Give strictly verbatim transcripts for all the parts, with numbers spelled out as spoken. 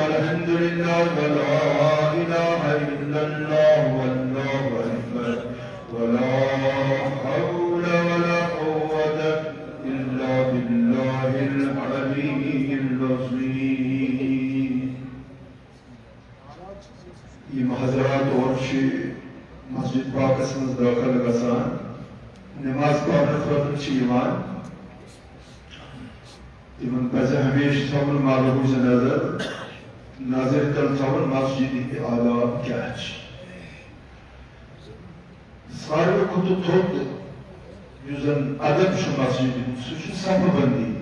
الحمد لله ولا إله إلا الله والله أكبر ولا حول ولا قوة إلا بالله العلي العظيم. یِم حضرات اورٕ چھِ مسجد پاکس منٛز دٲخل گژھان، نماز پرنہٕ خٲطرٕ چھِ یِوان، تِمن پزِ ہمیشہِ تھاوُن ملحوظ نظر، نظرِ تل تھاوُن مسجد ہٕنٛدۍ آداب کیٛاہ چھِ۔ ساروی کھۄتہٕ تھوٚد یُس زن ادب چھُ مسجد ہُنٛد، سُہ چھُ صفہٕ بندی،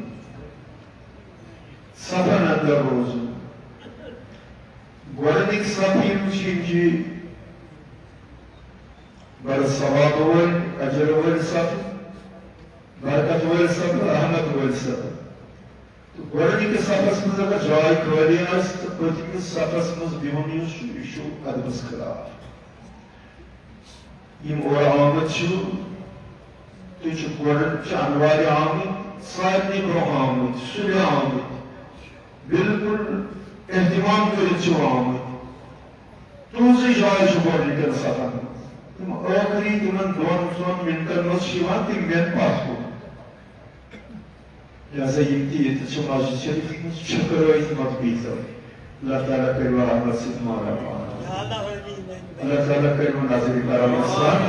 صفن اندر روزُن۔ گۄڈٕنِکۍ صف یِم چھِ، یِم چھِ بڑٕ ثواب وٲلۍ، اجر وٲلۍ صف، برکت وٲلۍ صف، رحمت وٲلۍ صف۔ تہٕ گۄڈٕنِکِس صفس منٛز اگر جاے خٲلی آسہِ، تہٕ پٔتمِس صفس منٛز بِہُن یُس چھُ، یہِ چھُ ادبس خلاف۔ یِم اورٕ آمٕتۍ چھِو، تُہۍ چھِو گۄڈٕ چانوارِ آمٕتۍ، سارنٕے برونٛہہ آمٕتۍ، سُلہِ آمٕتۍ، بالکل اہتمام کٔرِتھ چھِو آمٕتۍ۔ تُہٕنٛزٕے جاے چھِ گۄڈٕنِکٮ۪ن صفن منٛز۔ تِم ٲخری تِمن دۄن ژۄن منٹن منٛز چھِ یِوان تِم مٮ۪ن پتھ کُن۔ لہذا یِم تہِ ییٚتہِ چھِ مسجد شریف منٛز چھٔکرٲوِتھ مت بِہزیو۔ اللہ تعالیٰ کٔرِو رحمت سۭتۍ مالا مال۔ اللہ تعالیٰ کٔرِو نظرِ کرم سان۔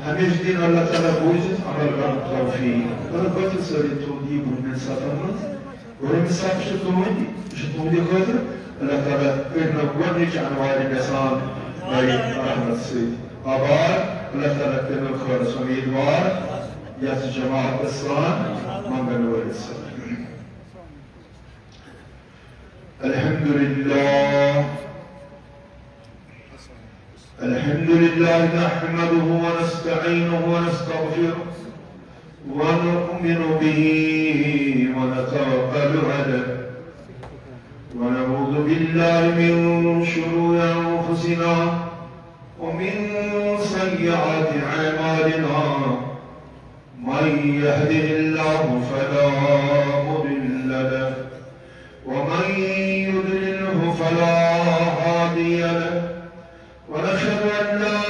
ہمیشہِ دِن اللہ تعالیٰ بوٗزِتھ عمل کرنُک توفیق۔ مگر بچہِ سٲری تھوٚد یہِ برٛونٛہمٮ۪ن صفن منٛز۔ برٛونٛہمہِ صف چھِ تُہٕنٛدۍ، یہِ چھُ تُہٕنٛدِ خٲطرٕ۔ اللہ تعالیٰ کٔرِنو گۄڈٕنِچ انوارِ گژھان بڑِ رحمت سۭتۍ آباد۔ اللہ تعالیٰ کٔرِنو خٲرس امیدوار یتھ جماعتس سان منگن وٲلِس سۭتۍ۔ الحمد لله۔ الحمد لله نحمده ونستعينه ونستغفره ونؤمن به ونتوكل عليه ونعوذ بالله من شرور أنفسنا ومن سيئات أعمالنا. من يهده الله فلا مضل له ومن يضلله فلا هادي له. ونشهد أن لا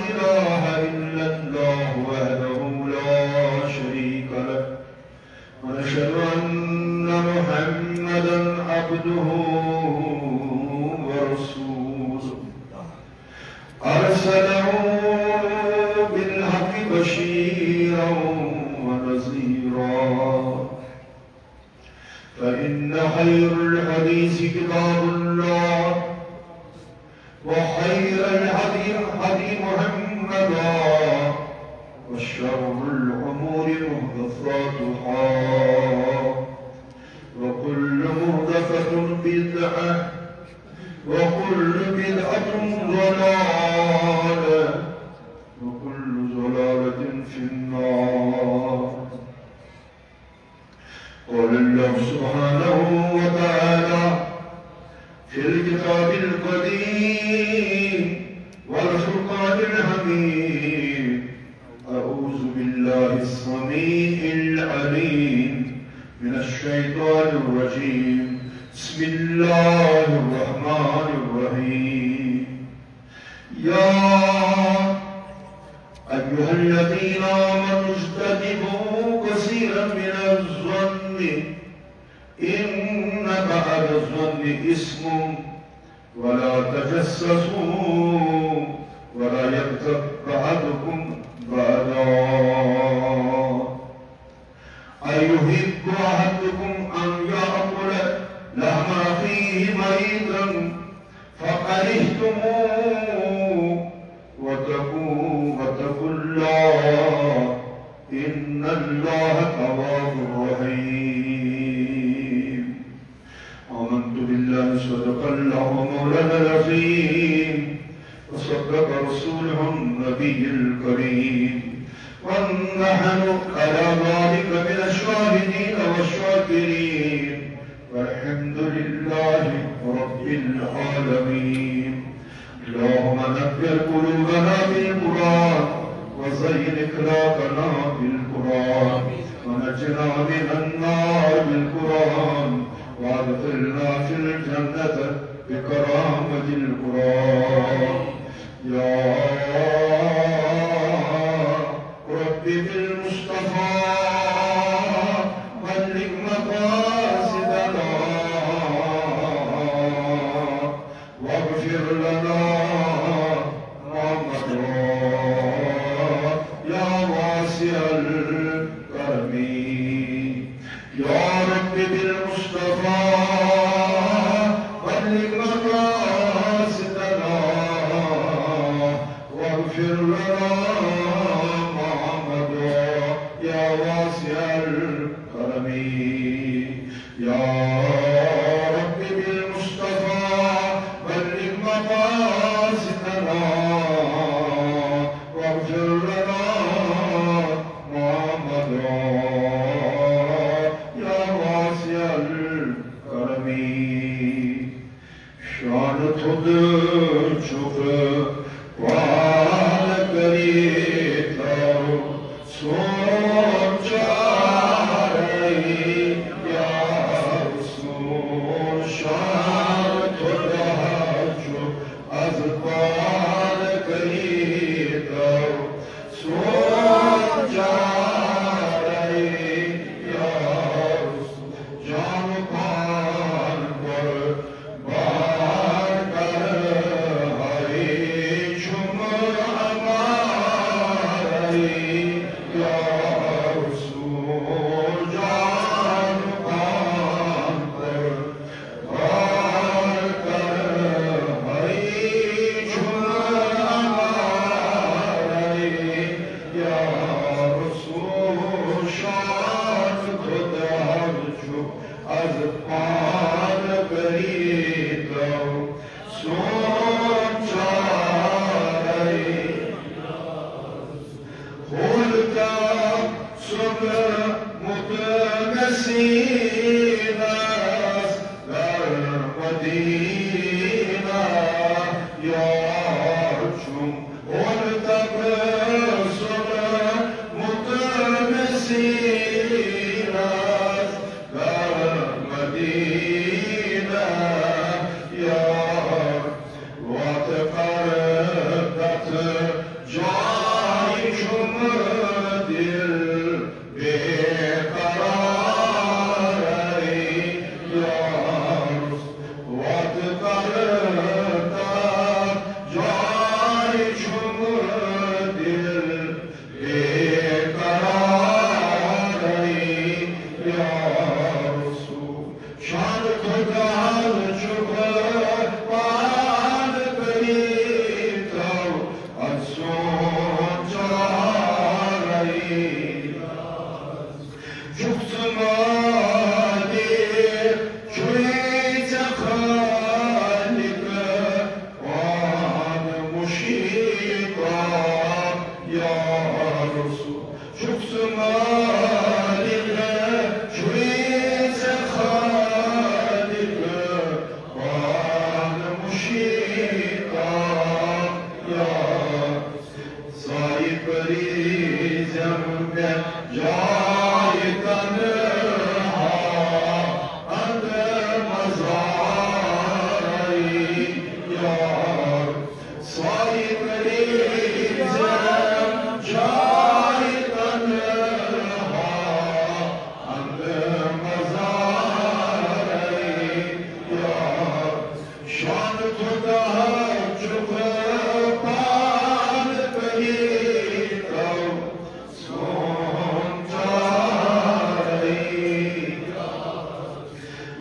إله إلا الله وحده لا شريك له. ونشهد أن محمدا عبده ورسوله. أرسله بالحق بشيرا ونذيرا. فإن خير الحديث كتاب الله، وخير الهدي هدي محمد، وشر الأمور محدثاتها، وكل محدثة بدعة، وكل بدعة ضلالة، وكل ضلالة في النار. قال الله سبحانه وتعالى في الكتاب القديم والفرقان الحميد: أعوذ بالله السميع العليم من الشيطان الرجيم. بسم الله الرحمن الرحيم. يا أيها الذين آمنوا اجتنبوا كثيرا من الظن إن بعض الظن إثم ولا تجسسوا ولا يغتب بعضكم بعضا أيحب أحدكم أن يأكل لحم أخيه ميتا فكرهتموه واتقوا، واتقوا الله إن الله تواب رحيم. آمنت بالله، صدق الله مولانا العظيم، وصدق رسوله النبي الكريم، ونحن على ذلك من الشاهدين والشاكرين، والحمد لله رب العالمين. اللهم نور قلوبنا بالقرآن، وزين أخلاقنا بالقرآن، ونجنا من النار بالقرآن، وأدخلنا الجنة بكرامة القرآن. يا رب بالمصطفى بلغ مقاصدنا واغفر لنا ما مضى يا واسع الكرم. يا رب بالمصطفى بلغ مقاصدنا واغفر لنا ما مضى يا واسع الكرم. يا رب بالمصطفى بلغ مقاصدنا واغفر لنا ما مضى يا واسع الكرم. شان تھوٚد چھُکھ پان کٔرِتھ سون چارے یا رسول۔ شان تھوٚد چھُکھ از پان کٔرِتھ سون چارے یا رسول۔ جان پان قربان کر، ہے چھُم امارے یا رسول۔ جان پان قربان کر، ہے چھُم امارے یا رسول۔ شان خدا چھُ از پان کٔرِتھ سون چارے۔ ہول تہٕ سوٚنمُت مےٚ سیٖنس در مدینہ، یار چھُم۔ ہول تہٕ سوٚنمُت مےٚ سیٖنس در مدینہ، یار واتہٕ کر تتھ جایہِ چھُم دل بے قرارے۔ یار واتہٕ کر تتھ جایہِ چھُم دل بے قرارے یا رسول۔ شان خدا چھُکھ پان کٔرِتھ از سون چارے۔ چھُکھ ژٕ مالک، چھُے ژےٚ خالق، پان مُشیٖتا یا رسول۔ چھُکھ ژٕ مالک، چھُے ژےٚ خالق، پان مُشیٖتا یا۔ سایہِ پٔرۍزٮ۪م مےٚ جایہِ تنہا اندر مزارے یا۔ سایہِ پٔرۍزٮ۪م جایہِ تنہا اندر مزارے یا۔ شان خدا چھُکھ پان کٔرِتھ سون چارے۔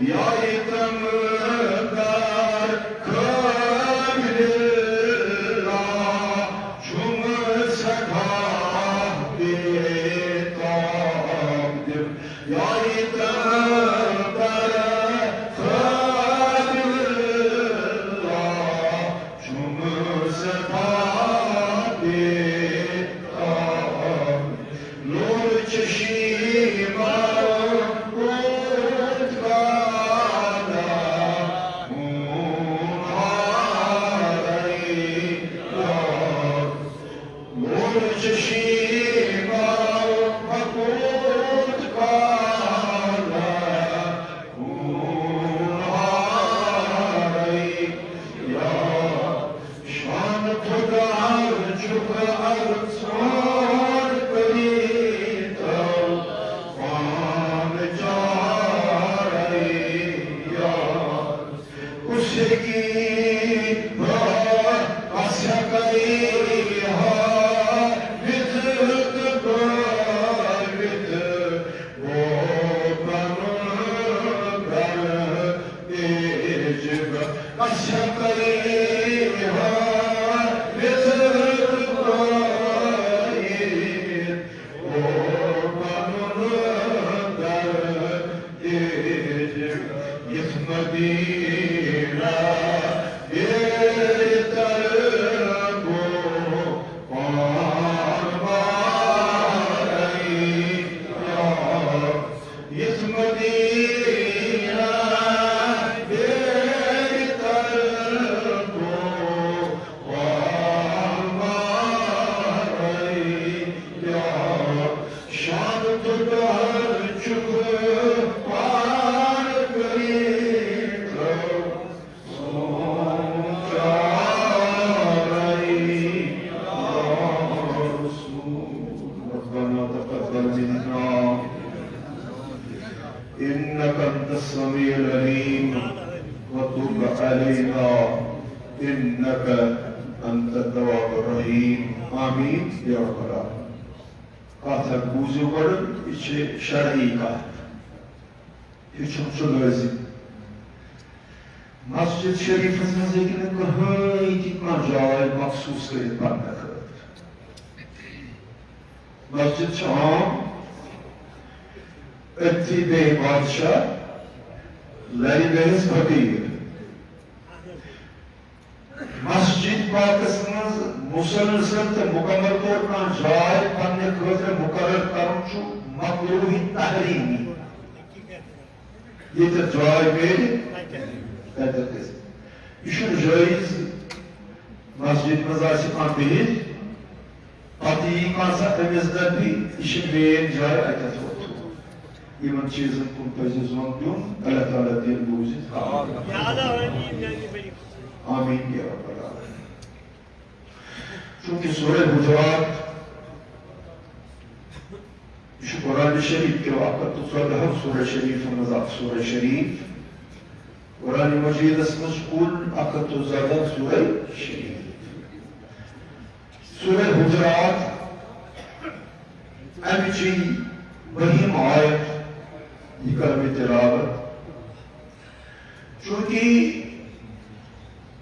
یا یتم دار قابل اللہ چھُم سٮ۪ٹھاہ بے تاب دِل۔ یا یتم دار قابل اللہ چھُم سٮ۪ٹھاہ بے تاب۔ نور چشمہ روٗد بالا یتھ مدینہ بیتر کو پان وارے یتھ مدینہ بیتر کو پان وارے شان تو ڈر چک پار کری ربنا تقبل منا إنك أنت السميع العليم وتب علينا إنك أنت التواب الرحيم. آمين يا رب العالمين. کتھ اکھ بوٗزِو گۄڈٕ، یہِ چھِ شرعی کتھ، ہیٚچھُن چھُ لٲزِم۔ مسجد شریفس منٛز ہیٚکہِ نہٕ کٕہٕنۍ تہِ کانٛہہ جاے مخصوٗص کٔرِتھ پرنہٕ خٲطرٕ۔ مسجد چھِ عام، أتھی بیٚہہِ بادشاہ، لرِ بیٚہس فقیٖر۔ مسجد پاکس منٛز مسلسل تہٕ مکمل طور کانٛہہ جاے پننہِ خٲطرٕ مقرر کرُن چھُ مکروہ تحریمی۔ ییٚتٮ۪تھ جاے میلہِ، تَتٮ۪تھ گژھِ۔ یہِ چھُنہٕ جٲیز مسجد منٛز آسہِ کانٛہہ بِہِتھ، پتہٕ یی کانٛہہ سا أمِس دپہِ، یہِ چھِ میٲنۍ جاے، اتٮ۪تھ ووٚتھُو۔ یِمن چیٖزن کُن پزِ زوٚن دیُن۔ اللہ تعالیٰ دِیِن بوٗزِتھ۔ آمیٖن یا رب العالمین۔ چونکہ سورہ حجرات، یہِ چھُ قرآن شریف کیو اکھ ہتھ تہٕ ژۄدہو سورہ شریفن منٛز اکھ سورہ شریف۔ قرآن مجیدس منٛز کُل اکھ ہتھ تہٕ ژۄدہ سورہ شریف۔ سورہ حجرات، امچی بٔہِم آیت، یہِ کرٕ بہٕ تلاوت۔ چونکہ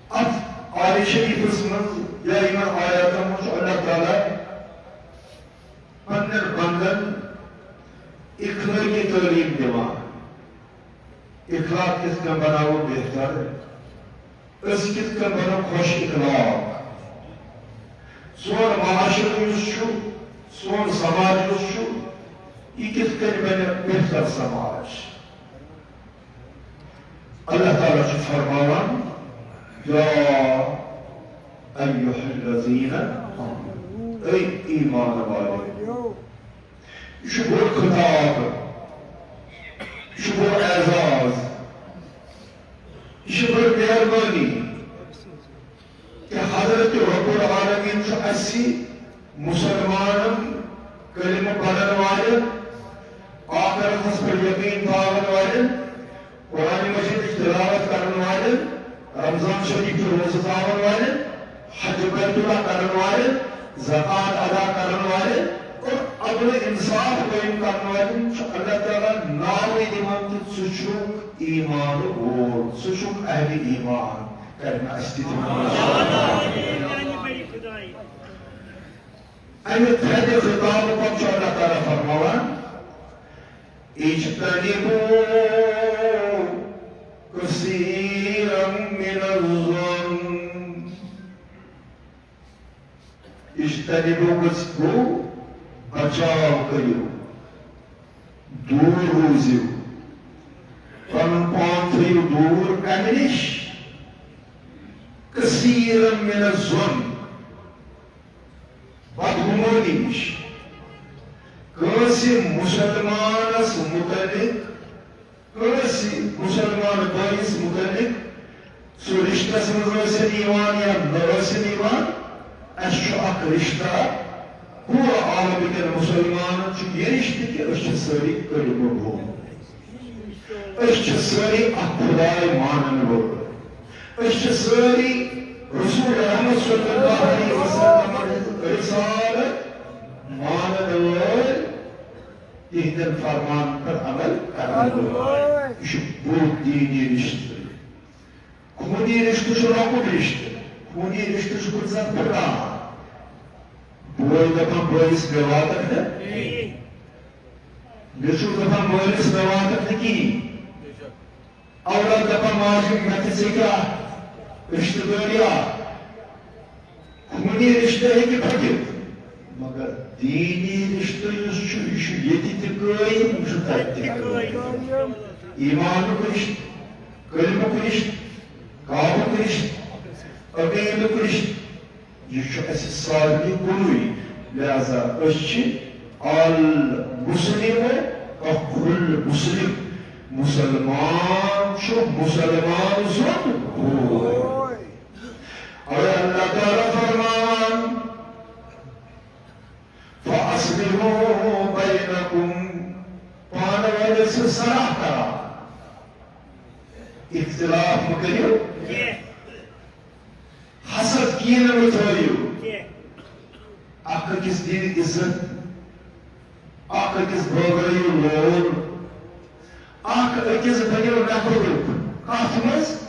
اتھ آیت شریفس منٛز یا یِمن آیاتن منٛز چھُ اللہ تعالیٰ پننٮ۪ن بندن اخلٲقی تعلیٖم دِوان۔ اخلاق کِتھ کٔنۍ بناوو بہتر، أسۍ کِتھ کٔنۍ بنو خۄش اخلاق، سون معاشرٕ یُس چھُ، سون سماج یُس چھُ، یہِ کِتھ کٔنۍ بنہِ بہتر سماج۔ اللہ تعالیٰ چھُ فرماوان، یا ایھا الذین آمنو، اے ایمان والو، یہِ چھُ بوٚڑ خطاب، یہِ چھُ بوٚڑ اعزاز، یہِ چھِ بٔڑ مہربٲنی۔ کہ حضرت رب العالمین چھُ اَسہِ مسلمانن، کلمہ پرن والٮ۪ن، آخرتس پٮ۪ٹھ یقین تھاون والٮ۪ن، قرآن مجیدٕچ تلاوت کرن والٮ۪ن، رمضان شریف چہِ روزٕ تھاون والٮ۪ن، حج بیت اللہ کرن والٮ۪ن، زکوٰۃ ادا کرن والٮ۪ن اور عدل و انصاف قٲیِم کرن والٮ۪ن چھُ اللہ تعالیٰ ناوٕے دِوان کہ ژٕ چھُکھ ایمان وول، ژٕ چھُکھ اہل ایمان۔ کرِ نہٕ اَسہِ تہِ تِمن منٛز شٲمِل۔ اَمہِ تھدِ خطابہٕ پتہٕ چھُ اللہ تعالیٰ فرماوان، اجتنبوا کثیرا من الظن۔ اجتنبوا گوٚو بچاو کٔرِو، دوٗر روٗزِو، پنُن پان تھٲیِو دوٗر کمہِ نِش؟ کثیرا من الظن، بدگمٲنی نِش۔ کٲنٛسہِ مُسلمانس مُتعلق، کٲنٛسہِ مُسلمان بٲیِس مُتعلق، سُہ رِشتَس منٛز ٲسِن یِوان یا نہ ٲسِن یِوان، اَسہِ چھُ اکھ رِشتہ، پوٗرٕ عالمہٕ کٮ۪ن مُسلمانن چھُ یہِ رِشتہٕ کہِ أسۍ چھِ سٲری کلمہٕ گو، أسۍ چھِ سٲری اکھ خداے مانن وٲلۍ۔ أسۍ چھِ سٲری رسول رحمت صلی اللہ علیہ وسلم رسالت مانن وٲلۍ، تِہنٛدٮ۪ن فرمانن پٮ۪ٹھ عمل کرن وٲلۍ۔ یہِ چھُ بوٚڑ دیٖنی رشتہٕ۔ خوٗنی رشتہٕ چھُ لۄکُٹ رشتہٕ، خوٗنی رشتہٕ چھُ کُنہِ ساتہٕ پھٕٹان۔ بوے دَپان بٲیِس مےٚ واتَکھ نہٕ، نیٚچوٗ دَپان مٲلِس مےٚ واتَکھ نہٕ کِہیٖنۍ۔ اولاد دَپان ماجہِ، مےٚ تہِ ژےٚ کیٛاہ رِشتہٕ دٲری آ؟ خوٗنی رِشتہٕ ہیٚکہِ پھٔٹِتھ، مگر دیٖنی رِشتہٕ یُس چھُ، یہِ چھُ ییٚتہِ تہِ قٲیِم، یہِ چھُ تَتہِ تہِ قٲیِم۔ ایٖمانُک رِشتہٕ، کلمُک رِشتہٕ، کابُک رِشتہٕ، عقیٖدُک رِشتہٕ۔ یہِ چھُ اَسہِ سارنٕے کُنُے، لہذا أسۍ چھِ المسلم اخو المسلم، مُسلمان چھُ مُسلمان سُنٛد بوے۔ اور اللہ تعالیٰ فرمان، فَأَصْلِحُوا بَيْنَكُمْ، پانہٕ ؤنۍ ٲسِو صلاح کران، اختلاف مہٕ کٔرِو۔ حسد کینٛہہ نہٕ مہٕ تھٲیِو۔ اکھ أکِس دِیِو عزت، اکھ أکِس بٲگرٲیِو لول، اکھ أکِس بٔنِو نفرُک۔ کتھ منٛز؟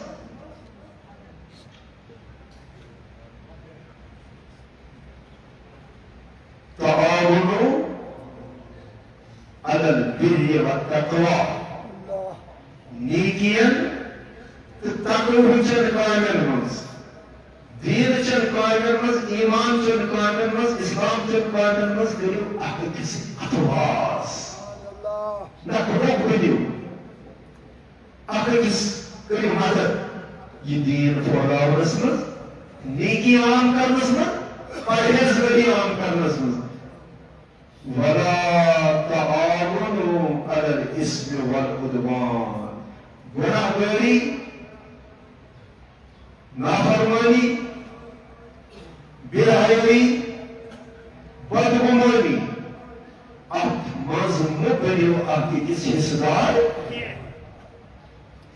تعاونوا علی البر والتقوی۔ نیکین تہٕ تقوی چٮ۪ن کامٮ۪ن منٛز، دیٖن چٮ۪ن کامٮ۪ن منٛز، ایٖمان چٮ۪ن کامٮ۪ن منٛز، اِسلام چٮ۪ن کامٮ۪ن منٛز کٔرِو اکھ أکِس اتھواس، نفرُک بٔنِو۔ اکھ أکِس کٔرِو مدد یہِ دیٖن پھٲلاونس منٛز، نیکی عام کرنس منٛز، پرہیزگٲری عام کرنس منٛز۔ وَلَا تَعَاوَنُوا عَلَى الْإِثْمِ وَالْعُدْوَانِ۔ گناہگٲری، نافرمانی، بے حیائی، بدگمانی، اتھ منٛز مہٕ بٔنِو اکھ أکِس حصہٕ دار۔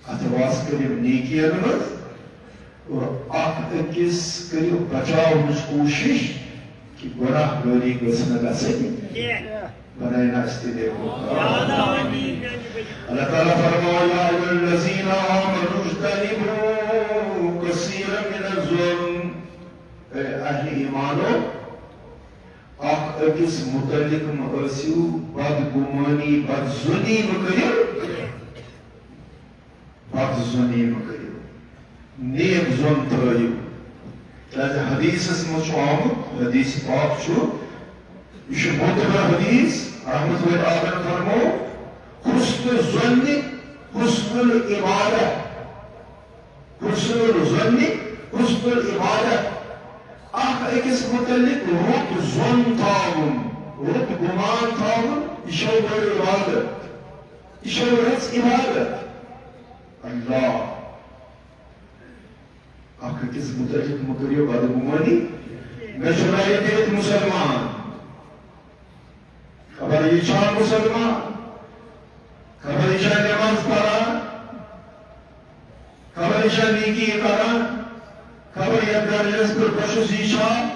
اتھواس کٔرِو نیکین منٛز اور اکھ أکِس کٔرِو بچاونٕچ کوٗشِش کہِ گناہگٲری گٔژھ نہٕ گژھٕنۍ۔ بنٲیِن اَسہِ تہِ نیکو۔ اللہ تعالیٰ فرماوان، یا ایھا الذین آمنوا اجتنبوا کثیرا من الظن۔ اے اہلِ ایمانو، اکھ أکِس متعلق مہٕ ٲسِو بدگمٲنی، بدظنی مہٕ کٔرِو۔ بدظنی مہٕ کٔرِو، نیک ظن تھٲیِو۔ کیازِ حدیثس منٛز چھُ آمُت، حدیث پاک چھُ، یہِ چھُ معتبر حدیث، رحمت اللہ علیہ فرمو، حسن الظن حسن العبادہ، حسن الظن حسن العبادہ۔ اکھ أکِس متعلق رُت ظن تھاوُن، رُت گُمان تھاوُن، یہِ چھےٚ بٔڑ عبادت۔ یہِ چھےٚ رٕژ عبادت۔ اللہ۔ اکھ أکِس متعلق مہٕ کٔرِو بدگمٲنی۔ مےٚ چھُ لگہِ تہِ ییٚتہِ مُسلمان۔ خبر یہِ چھا مُسلمان؟ خبر یہِ چھا نماز پران؟ خبر یہِ چھا نیکی کران؟ خبر یتھ درجس پٮ۪ٹھ بہٕ چھُس، یہِ چھا؟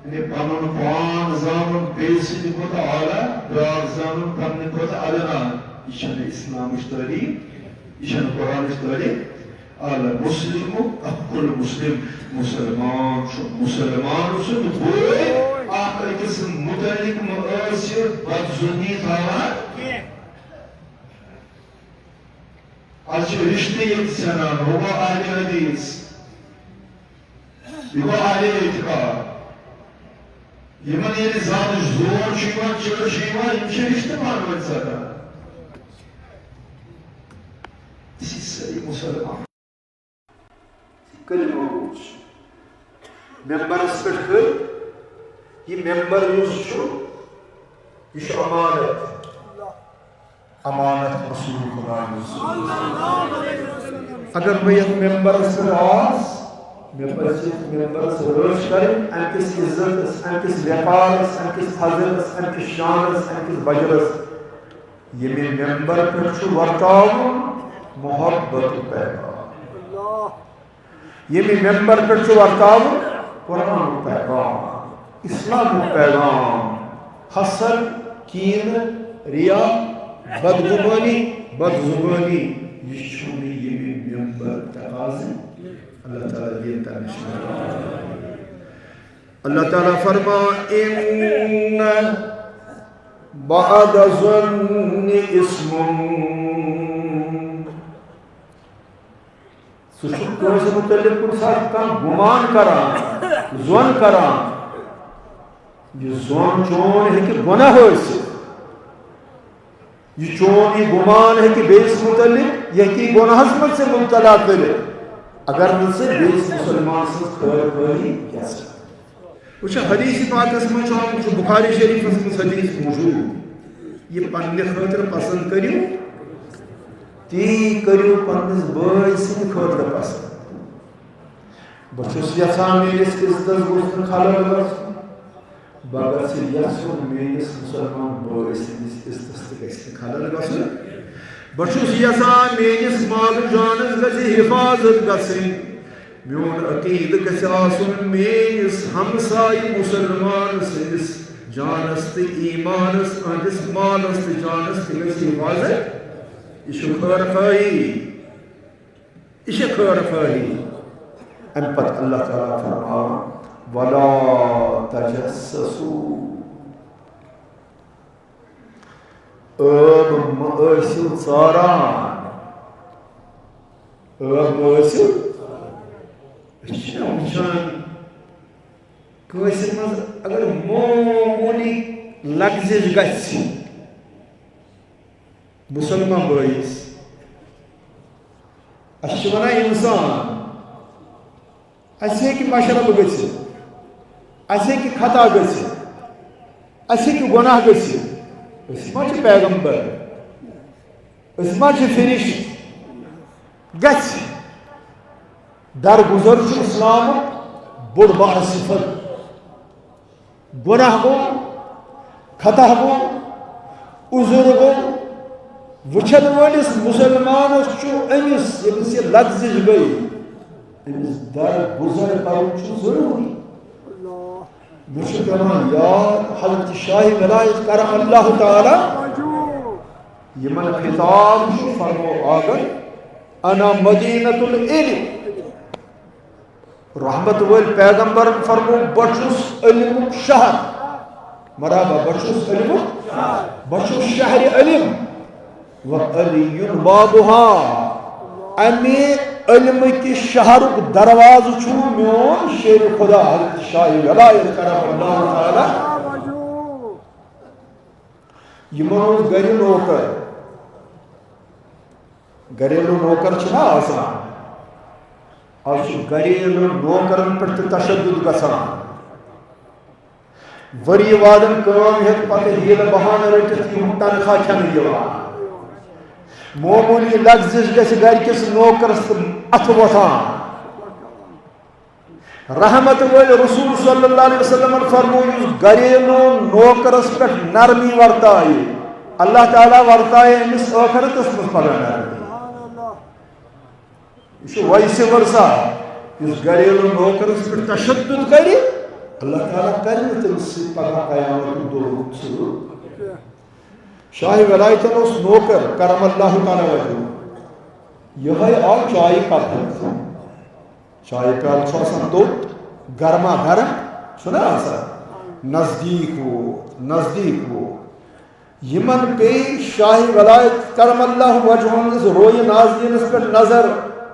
یعنی پنُن پان زانُن بیٚیہِ سٕنٛدِ کھۄتہٕ اعلیٰ، بیٛاکھ زانُن پننہِ کھۄتہٕ ادنا۔ یہِ چھَنہٕ اسلامٕچ تعلیٖم، یہِ چھَنہٕ قرآنٕچ تعلیٖم۔ المسلم اخو المسلم، مُسلمان چھُ مُسلمان سُنٛد بوے، اکھ أکِس متعلق مہٕ ٲسِو بدظنی تھاوان۔ از چھِ رشتہٕ ییٚتہِ ژھٮ۪نان، ہُہ گوٚو اہلِ حدیث، یہِ گوٚو اہلِ اعتقاد۔ یِمن ییٚلہِ زیادٕ زور چھُ یِوان، چِڑ چھُ یِوان، یِم چھِ رشتہٕ پانہٕ ؤنۍ ژٹان۔ أسۍ چھِ سٲری مُسلمان۔ کلمہ گوٚو چھُ۔ ممبرس پٮ۪ٹھ کٔرۍ، یہِ ممبر یُس چھُ، یہِ چھُ امانت۔ امانت رسول خدایَس۔ اگر بہٕ یتھ ممبرس پٮ۪ٹھ آس، مےٚ پزِ یتھ ممبرس رٲچھ کرٕنۍ، امہِ کِس عزتس، امہِ کِس وقارس، امہِ کِس فضلس، امہِ کِس شانس، امہِ کِس بجرس۔ ییٚمہِ ممبر پٮ۪ٹھ چھُ ورتاوُن محبت پیغام۔ ییٚمہِ ممبر پٮ۪ٹھ چھُ ورتاوُن قرآنُک پیغام، اسلامُک پیغام۔ حسد، کینہٕ، ریا، بدگمانی، بدزبانی، یہِ چھُنہٕ ییٚمہِ ممبر تقاضہٕ۔ اللہ تعالیٰ دِیِن تَمہِ نِش نجات۔ اللہ تعالیٰ فرما، ان بعد الظن اثم۔ ژٕ چھُکھ کٲنٛسہِ مُتعلِق کُنہِ ساتہٕ کانٛہہ گُمان کران، ظۄن کران، یہِ ظۄن چون ہیٚکہِ گۄناہ ٲسِتھ۔ یہِ چون یہِ گُمان ہیٚکہِ بیٚیِس مُتعلِق، یہِ ہیٚکہِ یہِ گۄناہَس منٛز ژےٚ مُبتلا کٔرِتھ، اگر نہٕ ژٕ بیٚیِس مُسلمان سٕنٛز خٲر خٲہی یَژھکھ۔ وٕچھو، حدیث پاکس منٛز چھُ آمُت، چھُ بخاری شریفس منٛز حدیث موجود، یہِ پننہِ خٲطرٕ پسند کٔرِو، تی کٔرِو پننِس بٲے سٕنٛدِ خٲطرٕ پسند۔ بہٕ چھُس یژھان میٲنِس عزتس گوٚژھ نہٕ خلل گژھُن، بہٕ گژھٕ یژھُن میٲنِس مسلمان بٲے سٕنٛدِس عزتس تہِ گژھِ نہٕ خلل گژھُن۔ بہٕ چھُس یژھان میٲنِس مال و جانس گژھِ حفاظت گژھٕنۍ۔ میون عقیدٕ گژھِ آسُن میٲنِس ہمسایہِ مُسلمان سٕنٛدِس جانس تہٕ ایٖمانس، أہنٛدِس مالس تہٕ جانس تہِ گژھِ حفاظت۔ یہِ چھُ خٲر خٲہی، یہِ چھِ خٲر خٲہی۔ اَمہِ پتہٕ اللہ تعالیٰ فرماوان، ولا تجسسوا۔ ٲب مہٕ ٲسِو ژاران۔ ٲب مہٕ ٲسِو۔ أسۍ چھِنہ وٕچھان، کٲنٛسہِ منٛز اگر معموٗلی لغزش گژھِ مُسلمان بٲیِس، اَسہِ چھِ وَنان اِنسان، اَسہِ ہیٚکہِ مشرب گٔژھِتھ، اَسہِ ہیٚکہِ خطا گٔژھِتھ، اَسہِ ہیٚکہِ گۄناہ گٔژھِتھ۔ أسۍ ما چھِ پیغمبر؟ أسۍ ما چھِ فرشتہٕ؟ گژھِ۔ درگُزر چھُ اِسلامُک بوٚڑ بارٕ صفت۔ گۄناہ گوٚو، خطا گوٚو، عذر گوٚو، وٕچھن وٲلِس مُسلمانس چھُ أمِس، ییٚمِس یہِ لغزش گٔے، أمِس درگُزر کرُن چھُ ضروٗری۔ مےٚ چھُ پٮ۪وان یاد حضرت شاہ ولایت کرم اللہ تعالیٰ، یِمن خطاب چھُ فرمو آگر، انا مدینۃ العلم۔ رحمت وٲلۍ پیغمبرن فرمو، بہٕ چھُس علمُک شہر۔ مرحبا، بہٕ چھُس علمُک، بہٕ چھُس شہرِ علم۔ و علی بابہا، اَمہِ علمہٕ کہِ شہرُک دروازٕ چھُ میون شیر خدا حضرت شاہ ولایت کرم اللہ تعالیٰ۔ یِمن اوس گرِ نوکر، گریلو نوکر چھِنہ آسان، آز چھُ گریلو نوکرن پٮ۪ٹھ تہِ تشدد گژھان۔ ؤری وادن کٲم ہیٚتھ پتہٕ ہیٖلہٕ بہانہٕ رٔٹِتھ یِہُنٛد تنخواہ کھٮ۪نہٕ یِوان۔ معموٗلی لغزش گژھِ گرِکِس نوکرس تہٕ اَتھٕ وۄتھان۔ رحمت وٲلۍ رسول صلی اللہ علیہ وسلمن فرموو، یُس گریلو نوکرس پٮ۪ٹھ نرمی ورتایہِ، اللہ تعالیٰ ورتایہِ أمِس ٲخرتس منٛز پگاہ نرمی۔ یہِ چھُ ویسے ورسا، یُس گریلو نوکرس پٮ۪ٹھ تشدد کرِ، اللہ تعالیٰ کرِ نہٕ تٔمِس سۭتۍ پگاہ قیامتُک دۄہ رُت سلوک۔ شاہ ولایتن اوس نوکر کرم اللہ تعالیٰ وجہہ، یِہوٚے آو چایہِ کپ ہٮ۪تھ۔ چایہِ پیالہٕ چھُ آسان توٚت، گرما گرم چھُنہ آسان، نزدیٖک ووت، نزدیٖک ووت۔ یِمن پیٚیہِ شاہ ولایت کرم اللہ وجہہ ہٕنٛدِس رویہِ نازنینس پٮ۪ٹھ نظر،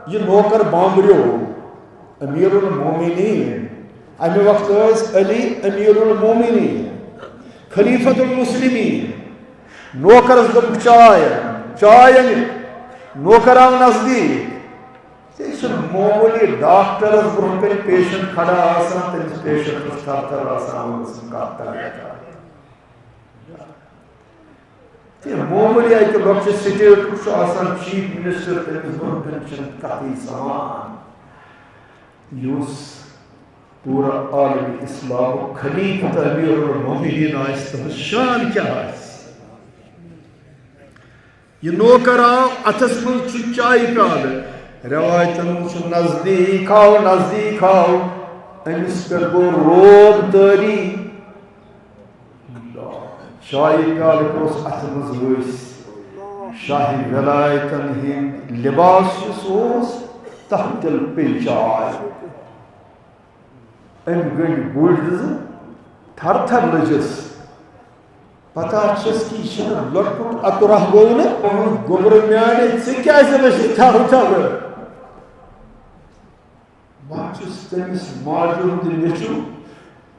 یہِ نوکر بامبریو۔ امیر المومنین۔ امہِ وقتہٕ ٲسۍ علی امیر المومنین، خلیفۃ المسلمین۔ نوکرس دوٚپُکھ، چاے اَن، چاے اَنہِ۔ نوکر آو نزدیٖک۔ ژےٚ چھُنہٕ معموٗلی ڈاکٹرس برونٛہہ کنہِ پیشنٹ کھڑا آسان، تٔمِس پیشنٹس تھر تھر آسان، آمُت سُنٛد کتھ کرنہٕ خٲطرٕ۔ تہٕ معموٗلی اَکہِ لۄکچہِ سٹیٹُک چھُ آسان چیف منسٹر، تٔمِس برونٛہہ کنہِ چھِنہٕ کَتھٕے سَمان۔ یُس پوٗرٕ عالمِ اِسلامُک خلیفہٕ تہٕ امیر المومنین آسہِ، تٔمِس شان کیٛاہ آسہِ؟ یہِ نوکر آو، اَتھس منٛز چھُ چایہِ پیالہٕ، رٮ۪وایتن منٛز چھُ نزدیٖک آو، نزدیٖک آو، أمِس پٮ۪ٹھ گوٚو روب طٲری۔ شاہی پیالہٕ اوس اَتھٕ منٛز ؤسۍ۔ شاہی ولایتن ہٕنٛدۍ لباس یُس اوس، تحت الپنجاب۔ أمۍ گٔنٛڈۍ گُرۍ زٕ، تھر تھر لٔجِس۔ پتہ چھس کہِ یہِ چھُنہٕ لۄکُٹ اَتُرہ گوٚو نہٕ۔ گوٚبرٕ میانہِ، ژٕ کیازِ لٔجِس تھر تھر؟ بہٕ چھُس تٔمِس ماجہِ ہُنٛد نیٚچُو،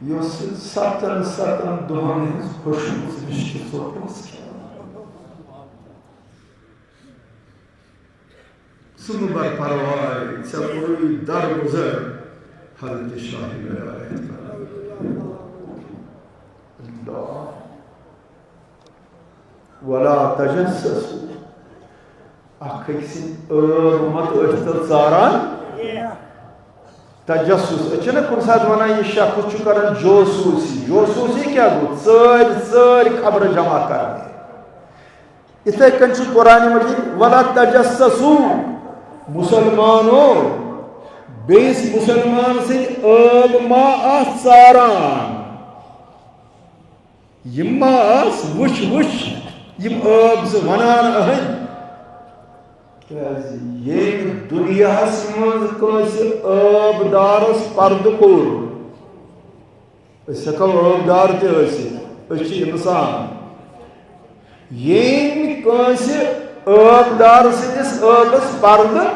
یۄس ستن ستن دۄہن ہٕنٛز پھٔچمٕژ مِشکہِ ژوٚٹ ٲس کھٮ۪وان۔ ژٕ مہٕ بر پرواے، ژےٚ کوٚرُے درگُزر حضرت شاہ ولایت کران۔ اللہ۔ ولا تجسسوا۔ اکھ أکۍ سٕنٛدۍ ٲب مت ٲسۍ تو ژاران۔ تجسس، أسۍ چھِنہ کُنہِ ساتہٕ وَنان، یہِ شخص چھُ کران جوسوٗسی۔ جوسوٗسی کیٛاہ گوٚو؟ ژٲرۍ ژٲرۍ خبرٕ جمع کرنہِ۔ یِتھَے کٔنۍ چھُ قرآن مجید، ولا تجسسوا، مُسلمانو، بیٚیِس مُسلمان سٕنٛدۍ ٲب ما آس ژاران۔ یِم ما آس وٕچھ وٕچھ، یِم ٲب زٕ وَنان أہٕنٛدۍ۔ کیٛازِ ییٚمہِ دُنیاہَس منٛز کٲنٛسہِ ٲب دارَس پردٕ کوٚر، أسۍ ہٮ۪کو ٲب دار تہِ ٲسِتھ، أسۍ چھِ اِنسان۔ ییٚمۍ کٲنٛسہِ ٲب دار سٕنٛدِس ٲبَس پردٕ،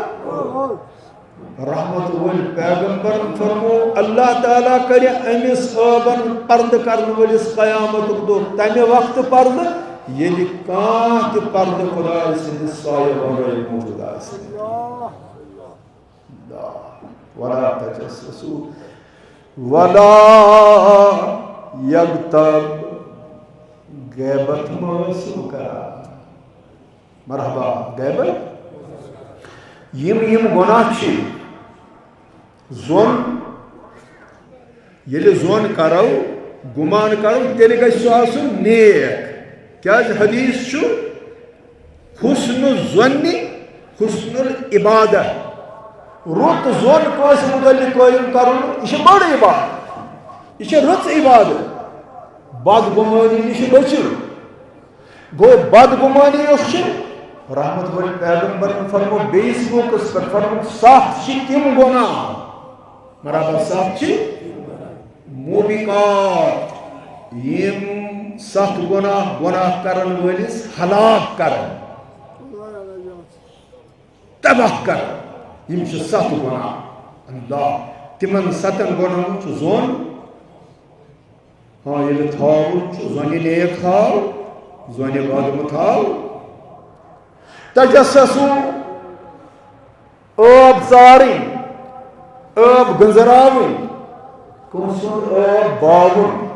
رحمت وٲلۍ پیغمبرن فرمو، اللہ تعالیٰ کرِ أمِس ٲبَن پردٕ کرن وٲلِس قیامتُک دۄہ تَمہِ وقتہٕ پردٕ، ییٚلہِ کانٛہہ تہِ پردٕ خداے سٕنٛدِس سایہِ ورٲے موٗجوٗد آسہِ۔ ولا تجسسوا ولا یغتب، غیبت مہ ٲسِو کران۔ مرحبا، غیبت۔ یِم یِم گۄناہ چھِ، ظۄن، ییٚلہِ ظۄن کرو، گُمان کرو، تیٚلہِ گژھِ سُہ آسُن نیک۔ کیازِ حدیث چھُ، حسن الظن حسن العبادہ۔ رُت ظۄن کٲنٛسہِ مُتعلق قٲیِم کرُن، یہِ چھِ بٔڑ عبادت، یہِ چھِ رٕژ عبادت۔ بدگُمٲنی نِش بٔچِو۔ گوٚو بدگُمٲنی یۄس چھِ، رحمت وٲلۍ پیغمبرن فرمو بیٚیِس موقعس پٮ۪ٹھ، فرمو، ستھ چھِ تِم گۄناہ، مرحبا، ستھ چھِ موبقات، یِم ستھ گۄناہ، گۄناہ کرن وٲلِس ہلاک کرن، تباہ کرن۔ یِم چھِ ستھ گۄناہ۔ اللہ، تِمن ستن گۄناہن چھُ ظۄن۔ ہاں، ییٚلہِ تھاوُن چھُ، ظۄنہِ نیک تھاو، ظۄنہِ بد مہٕ تھاو۔ تجسسوا، ٲب ژارٕنۍ، ٲب گٔنزراوٕنۍ، کٲنٛسہِ ہُنٛد ٲب باوُن،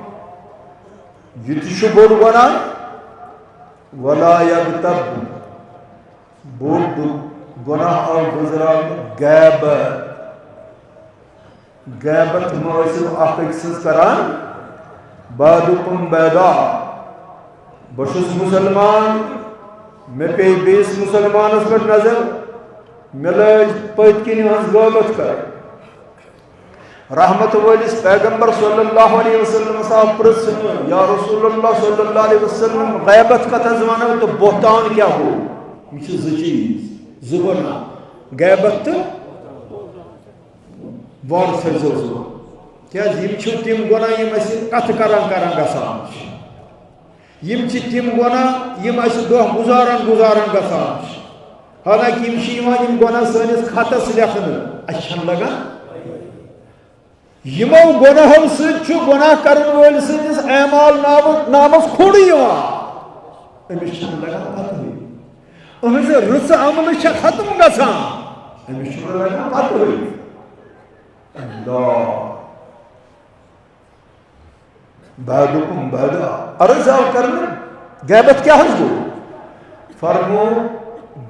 یہِ تہِ چھُ بوٚڑ گۄناہ۔ ولا یغتب، بوٚڑ گۄناہ آو گٔنزراونہٕ، غیبت۔ غیبت مہ ٲسِو اکھ أکۍ سٕنٛز کران، بعضکم بعضا۔ بہٕ چھُس مُسلمان، مےٚ پیٚیہِ بیٚیِس مُسلمانس پٮ۪ٹھ نظر، مےٚ لٲج پٔتۍ کِنۍ ہٕنٛز غٲبت کرٕنۍ۔ رحمت وٲلِس پیغمبر صلی اللہ علیہ وسلمس آو پرژھنہٕ، یا رسول اللہ صلی اللہ علیہ وسلم، غیبت کتھ حظ ونو تہٕ بہتان کیٛاہ گوٚو؟ یِم چھِ زٕ چیٖز، زٕ گۄناہ، غیبت تہٕ وارٕ تھٲوزیو زٕ۔ کیٛازِ یِم چھِ تِم گۄناہ یِم اَسہِ کَتھٕ کَران کَران گژھان چھِ۔ یِم چھِ تِم گۄناہ یِم اَسہِ دۄہ گُزاران گُزاران گژھان چھِ۔ حالانکہ یِم چھِ یِوان یِم گۄناہ سٲنِس خطس لیکھنہٕ۔ اَسہِ چھَنہٕ لگان۔ یِمو گۄناہو سۭتۍ چھُ گۄناہ کرن وٲلۍ سٕنٛدِس اعمال نامہٕ، نامس کھوٚڑ یِوان۔ أمِس چھَنہٕ لگان پتہٕے۔ أہٕنٛزٕ رٕژٕ عملہٕ چھےٚ ختم گژھان۔ أمِس چھُنہٕ لگان پتہٕے۔ اللہ۔ بعضکم بعضا۔ عرض آو کرنہٕ، غیبت کیٛاہ حظ گوٚو؟ فرمو،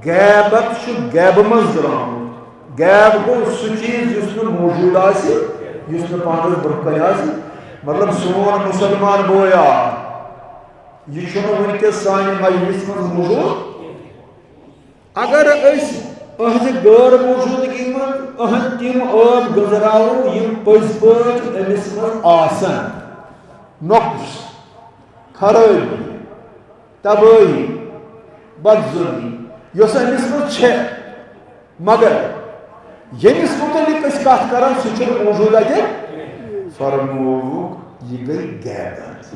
غیبت چھُ غیبہٕ منٛز درٛامُت۔ غیب گوٚو سُہ چیٖز یُس نہٕ موجود آسہِ، یُس نہٕ پانَس برٛونٛہہ کنہِ آسہِ۔ مطلب، سون مُسلمان بوے آ، یہِ چھُنہٕ وٕنکیٚس سانہِ مجلسہِ منٛز موجود۔ اگر أسۍ أہنٛزِ غٲر موجودگی منٛز أہنٛدۍ تِم عٲب گٔنزراوو، یِم پٔزۍ پٲٹھۍ أمِس منٛز آسن۔ نۄقُص، خرٲبی، تبٲہی، بدظُنی، یۄس أمِس منٛز چھےٚ، مگر ییٚمِس مُتعلِق أسۍ کَتھ کَران، سُہ چھُنہٕ موجوٗد اَتہِ۔ فرمووُکھ، یہِ گٔے غیبت۔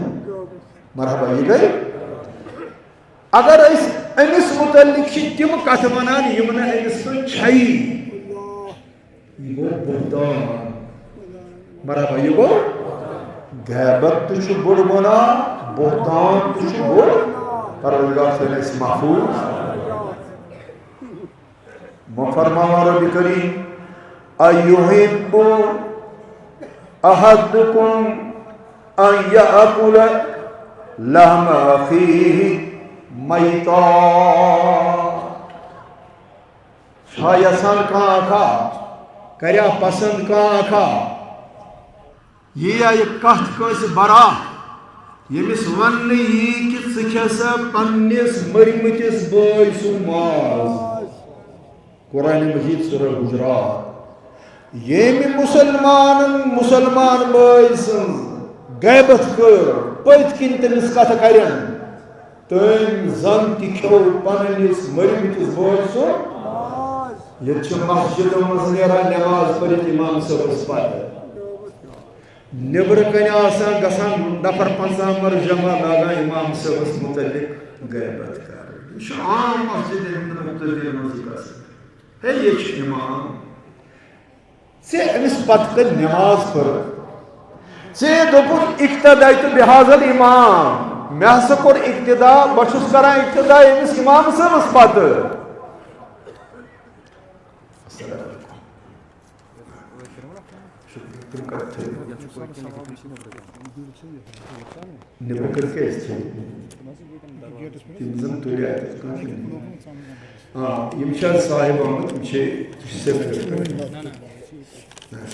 مرحبا، یہِ گٔے۔ اگر أسۍ أمِس مُتعلِق چھِ تِم کَتھٕ وَنان، یِم نہٕ أمِس منٛز چھَیی، یہِ گوٚو بُہتان۔ مرحبا، یہِ گوٚو۔ غیبت تہِ چھُ بوٚڑ گۄناہ، بُہتان تہِ چھُ بوٚڑ۔ پروردگار تھٲوِن أسۍ محفوظ۔ وۄنۍ فرماوان رب کریم، "أيحب أحدكم أن يأكل لحم أخيه ميتا؟" چھا یژھان کانٛہہ اکھا، کریا پسند کانٛہہ اکھا، یی یا یہِ کتھ کٲنٛسہِ برا، ییٚمِس وننہٕ یی کہِ ژٕ کھےٚ سا پننِس مٔرمٕتِس بٲے سُنٛد ماز؟ قرآن مجید سورہ حجرات۔ ییٚمہِ مسلمانن مسلمان بٲے سٕنٛز غیبت کٔر، پٔتۍ کِنۍ تٔمِس کتھٕ کرن، تٔمۍ زن تہِ کھیوٚو پننِس مٔرمٕتِس بٲے سُنٛد۔ ییٚتہِ چھِ مسجدن منٛز نیران نماز پٔرِتھ امام صٲبس پتہٕ۔ نیٚبرٕ کنہِ آسان گژھان نفر پنٛژاہ مر جمع، لاگان امام صٲبس متعلق غیبت کرٕنۍ۔ یہِ چھُ عام مسجدن ہٕنٛدٮ۪ن مقتدین منٛز گژھان۔ ہے، یہِ چھُ امام۔ ژےٚ أمِس پتہٕ کٔر نماز پٔر۔ ژےٚ دوٚپُتھ، "اقتدیت بہذا الامام"، مےٚ ہسا کوٚر اقتدا، بہٕ چھُس کران اقتدا أمِس امام صٲبس پتہٕ۔ السلام علیکم۔ شُکریہ۔ تِم کَتہِ تھٲوِو؟ نیٚبرٕ کَنہِ کیٛازِ تھٲوِو؟ تِم زَن تُلۍ اَتہِ کٲنٛسہِ نہٕ۔ آ، یِم چھِ آز صاحب آمٕتۍ، یِم چھِ، یہِ چھِ سیفٹی پٮ۪ٹھ۔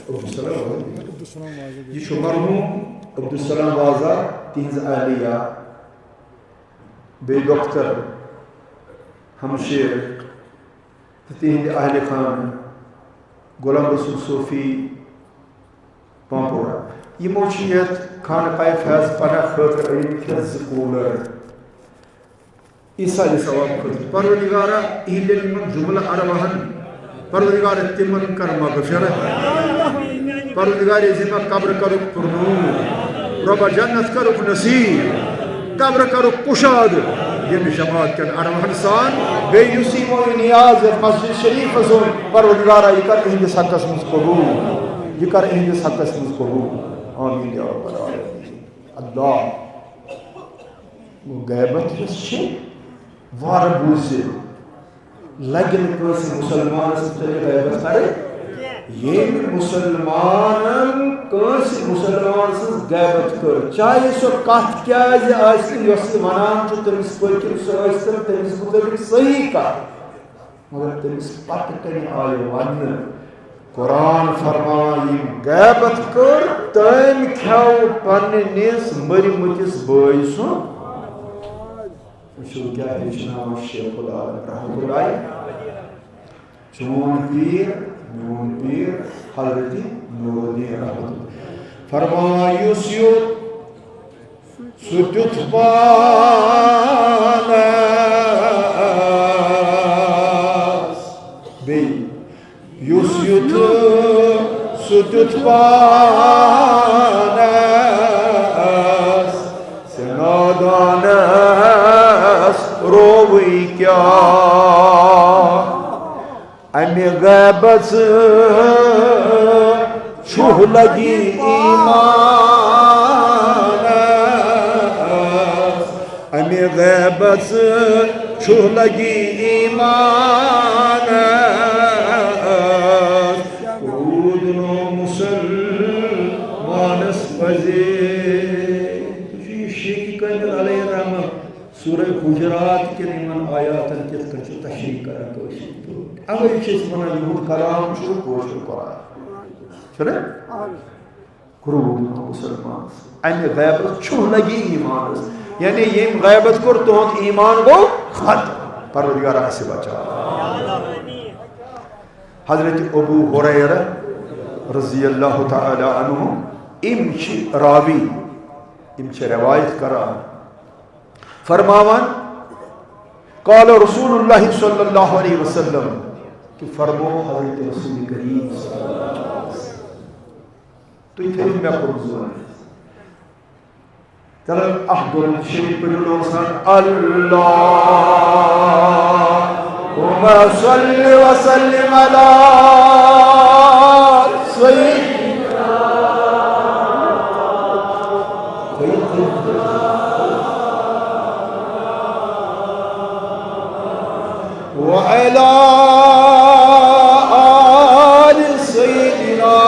عبدالسلام وازا۔ یہِ چھُ مرحوٗم عبدالسلام وازا، تِہِنٛز اہلیہ، بیٚیہِ دۄختر، ہمشیر۔ تہٕ تِہِنٛدِ اہلِ خانہٕ غلام رسول صوفی پامپورہ۔ یِمو چھِ یَتھ خانقاہِ فیض پناہ خٲطرٕ أنۍمٕتۍ یَتھ زٕ کوٗلر۔ ایٖسا علیہ السلام خٲطرٕ۔ پروردگارا، یِہِنٛدٮ۪ن یِمن جملہٕ ارواحن، پروردگارا، تِمن کر مغفرت۔ پروردگار، ییٚمہِ قبر کرُکھ پُرنوٗر۔ رۄبا، جنت کرُکھ نصیب۔ قبر کرُکھ کُشاد ییٚمہِ جماعت کٮ۪ن ارواحن سان۔ بیٚیہِ یُس یہِ مولوی نیاز یَتھ مسجد شریفس اوٚن، پروردگارا، یہِ کر اِہِنٛدِس حقس منٛز قبوٗل۔ یہِ کر اِہِنٛدِس حقس منٛز قبوٗل۔ آمین یا رب العالمین۔ اللہ۔ گوٚو غیبت یۄس چھِ، وارٕ بوٗزِو، لگہِ نہٕ کٲنٛسہِ مُسلمانس مُتعلق غیبت کرٕنۍ۔ ییٚمۍ مُسلمانن کٲنٛسہِ مُسلمان سٕنٛز غیبت کٔر، چاہے سۄ کتھ کیازِ آسہِ، یۄس یہِ ونان چھُ، تٔمِس پٔکِو سُہ ٲسۍ تن تٔمِس مُتعلق صحیح کتھ، مگر تٔمِس پتہٕ کنہِ آیہِ وننہٕ۔ قرآن فرماوان، ییٚمۍ غیبت کٔر، تٔمۍ کھیوٚو پننِس مٔرمٕتِس بٲے سُنٛد۔ وٕچھِو کیٛاہ ہیٚچھناوان شیخ العالم رحمتہ اللہ۔ چون پیٖر، میون پیٖر، حضرت نور الدین رحمتہ اللہ۔ فرماوان، یُس یُتھ سُہ تیُتھ پانس۔ بیٚیہِ، یُس یُتھ سُہ تیُتھ پانس، سُہ نادانس رووٕے کیٛاہ؟ امہِ غیبت چھُہ لگی ایمانس، امہِ غیبت چھُہ لگی ایمانس۔ روٗد نہٕ مسلمانس پزے۔ تُہۍ چھِو یہِ شیخ کامل علیہ الرحمہ سورہ حجرات کٮ۪ن یِمن آیاتن کِتھ کٔنۍ چھُ تشریح کران کٲشِر پٲٹھۍ۔ اوے چھِ أسۍ ونان، یِہُنٛد کلام چھُ کٲشُر قرآن۔ چھُنہ؟ قربان مسلمانس۔ امہِ غیبت چھُہ لگی ایمانس۔ یعنی ییٚمۍ غیبت کوٚر، تُہُنٛد ایمان گوٚو ختم۔ پروردگار آسہِ بچاو۔ حضرت ابو ہریرہ رضی اللہ تعالی عنہ، ام چھ راوی، ام چھ روایت کران، فرماوان، قال رسول اللہ صلی اللہ علیہ وسلم، کہ فرمو حضرت رسول کریم صلی اللہ علیہ وسلم۔ تُہۍ تھٲیِو مےٚ کُن زور۔ چلو، اکھ درود شریف پٔرِو لوگو سان۔ اللہم صل وسلم علی سیدنا وعلی آل سیدنا۔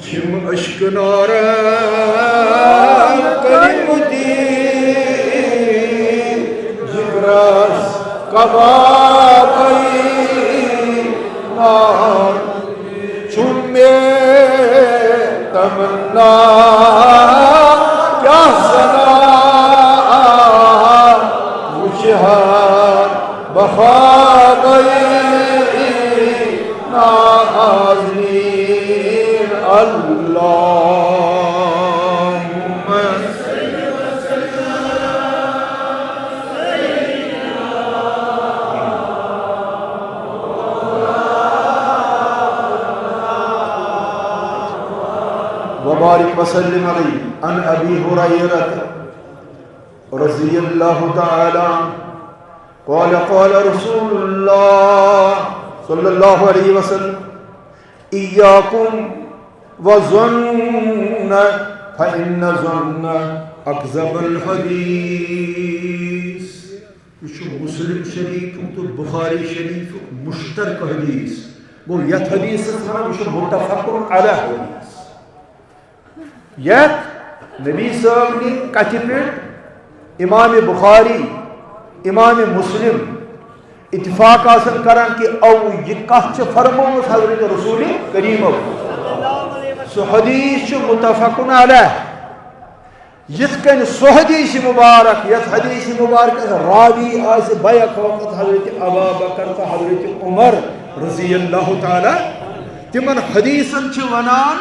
چھِم اشکنارن کٔرمٕتۍ جگرس کبابے نار۔ چھُم مےٚ تمنا کیٛاہ سنا وٕچھِ ہا بخوابے نازنین۔ اللہم وبارک وسلم علیہ۔ عن ابی ہریرہ رضی اللہ تعالی عنہ قال قال رسول اللہ صلی اللہ علیہ وسلم، ایاکم و ظن فان ظن اکذب الحدیث۔ یہ چھُ مسلم شریفُک تہٕ بخاری شریفُک مشترکہ حدیث۔ گوٚو، یتھ حدیثس ونان، یہ چھُ متفق علیہ حدیث۔ یتھ نبی صٲب نہِ کتھِ پٮ۪ٹھ امام بخاری، امام مسلم اتفاق آسن کران کہ او، یہ کتھ چھِ فرمٲومٕژ حضرت رسول کریمو۔ سُہ حدیث چھُ متفق علیہ۔ یِتھ کٔنۍ سُہ حدیث مبارک، یتھ حدیث مبارکس راوی آسہِ بیک وقت حضرت ابا بکر تہٕ حضرت عمر رضی اللہ تعالی، تِمن حدیثن چھِ ونان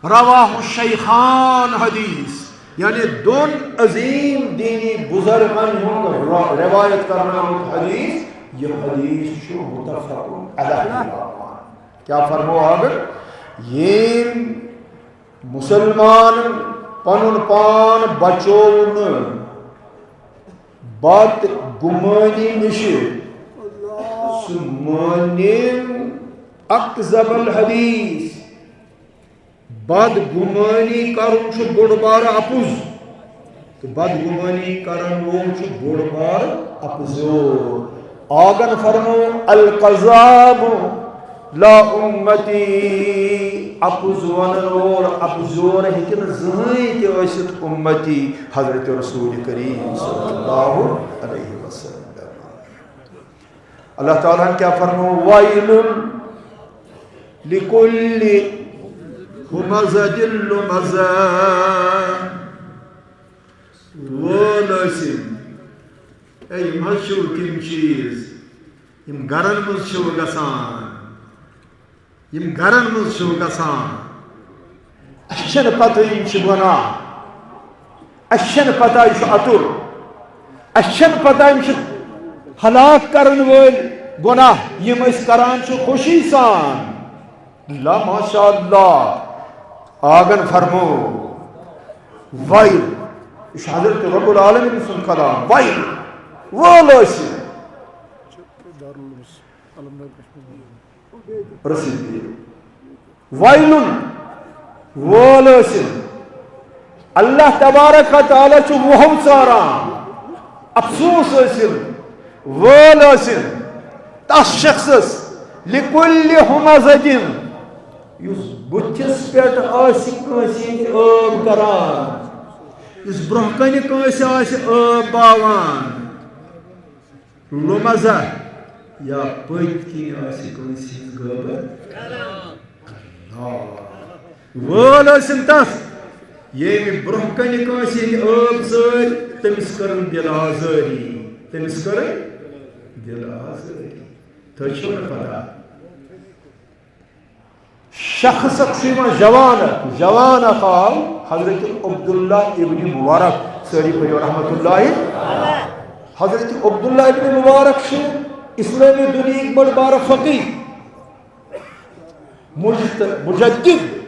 رواہ الشیخان حدیث، یعنی دون عظیم دینی بزرگن ہُنٛد ر-، روایت کرناوت حدیث، یہ حدیث چھُ متفق علیہ۔ کیا فرمو اگر یم مسلمان پنن پان بچو نہٕ بد گمانی نِش، سُہ مٲنِن اکذب الحدیث۔ بد گمانی کرُن چھُ بوٚڑ بارٕ اپُز۔ تہٕ بدگمانی کرن وول چھُ بوٚڑ بار اپزیور۔ آگن فرمو، الکذاب لا امتی، اپُز ونن وول اپزیور ہیٚکہِ نہٕ زٕہٕنۍ تہِ ٲسِتھ امتی حضرت رسول کریم صلی اللہ علیہ وسلم۔ اللہ تعالیٰ ہن کیا فرمو، ویل لکل ہمزہ لمزہ۔ وٲل ٲسِن۔ اے، یِم حظ چھِو تِم چیٖز، یِم گرن منٛز چھِو گژھان، یِم گرن منٛز چھِو گژھان۔ اَسہِ چھَنہٕ پتہ یِم چھِ گۄناہ، اَسہِ چھَنہٕ پتہ یہِ چھُ اَتُر، اَسہِ چھَنہٕ پتہ یِم چھِ ہلاک کرن وٲلۍ گۄناہ، یِم أسۍ کران چھِ خوشی سان۔ لا، ماشاء اللہ، آگن فرمو، ویل، یہ چھُ حضرت رب العالمین سُنٛد کلام، ویل، وٲل ٲسِن۔ رسید۔ ویل، وٲل ٲسِن۔ اللہ تبارک و تعالیٰ چھُ وۄہو ژاران۔ افسوس ٲسِن، وٲل ٲسِن تس شخصس، لکل ہمزہ، یُس بُتھِس پٮ۪ٹھ آسہِ کٲنٛسہِ ہٕنٛدِ عٲب کران، یُس برٛونٛہہ کنہِ کٲنٛسہِ آسہِ عٲب باوان۔ لمزہ، یا پٔتۍ کِنۍ آسہِ کٲنٛسہِ ہٕنٛز غٲبت۔ اللہ۔ وٲل ٲسِن تس، ییٚمہِ برٛونٛہہ کنہِ کٲنٛسہِ ہٕنٛدۍ ٲب ژٲرۍ، تٔمِس کٔرٕن دِل آزٲری۔ تٔمِس کٔرٕن دِل آزٲری۔ تۄہہِ چھو نہٕ پتہ؟ شخص اکھ چھُ یِوان، جوان اکھ، جوان اکھ آو، حضرت عبداللہ ابن مبارک، سٲری پٔرِو رحمت اللہ۔ حضرت عبداللہ ابن مبارک چھُ اسلٲمی دُنیاہٕکۍ بٔڑ بارٕ فقیہ، مجت-، مجدد،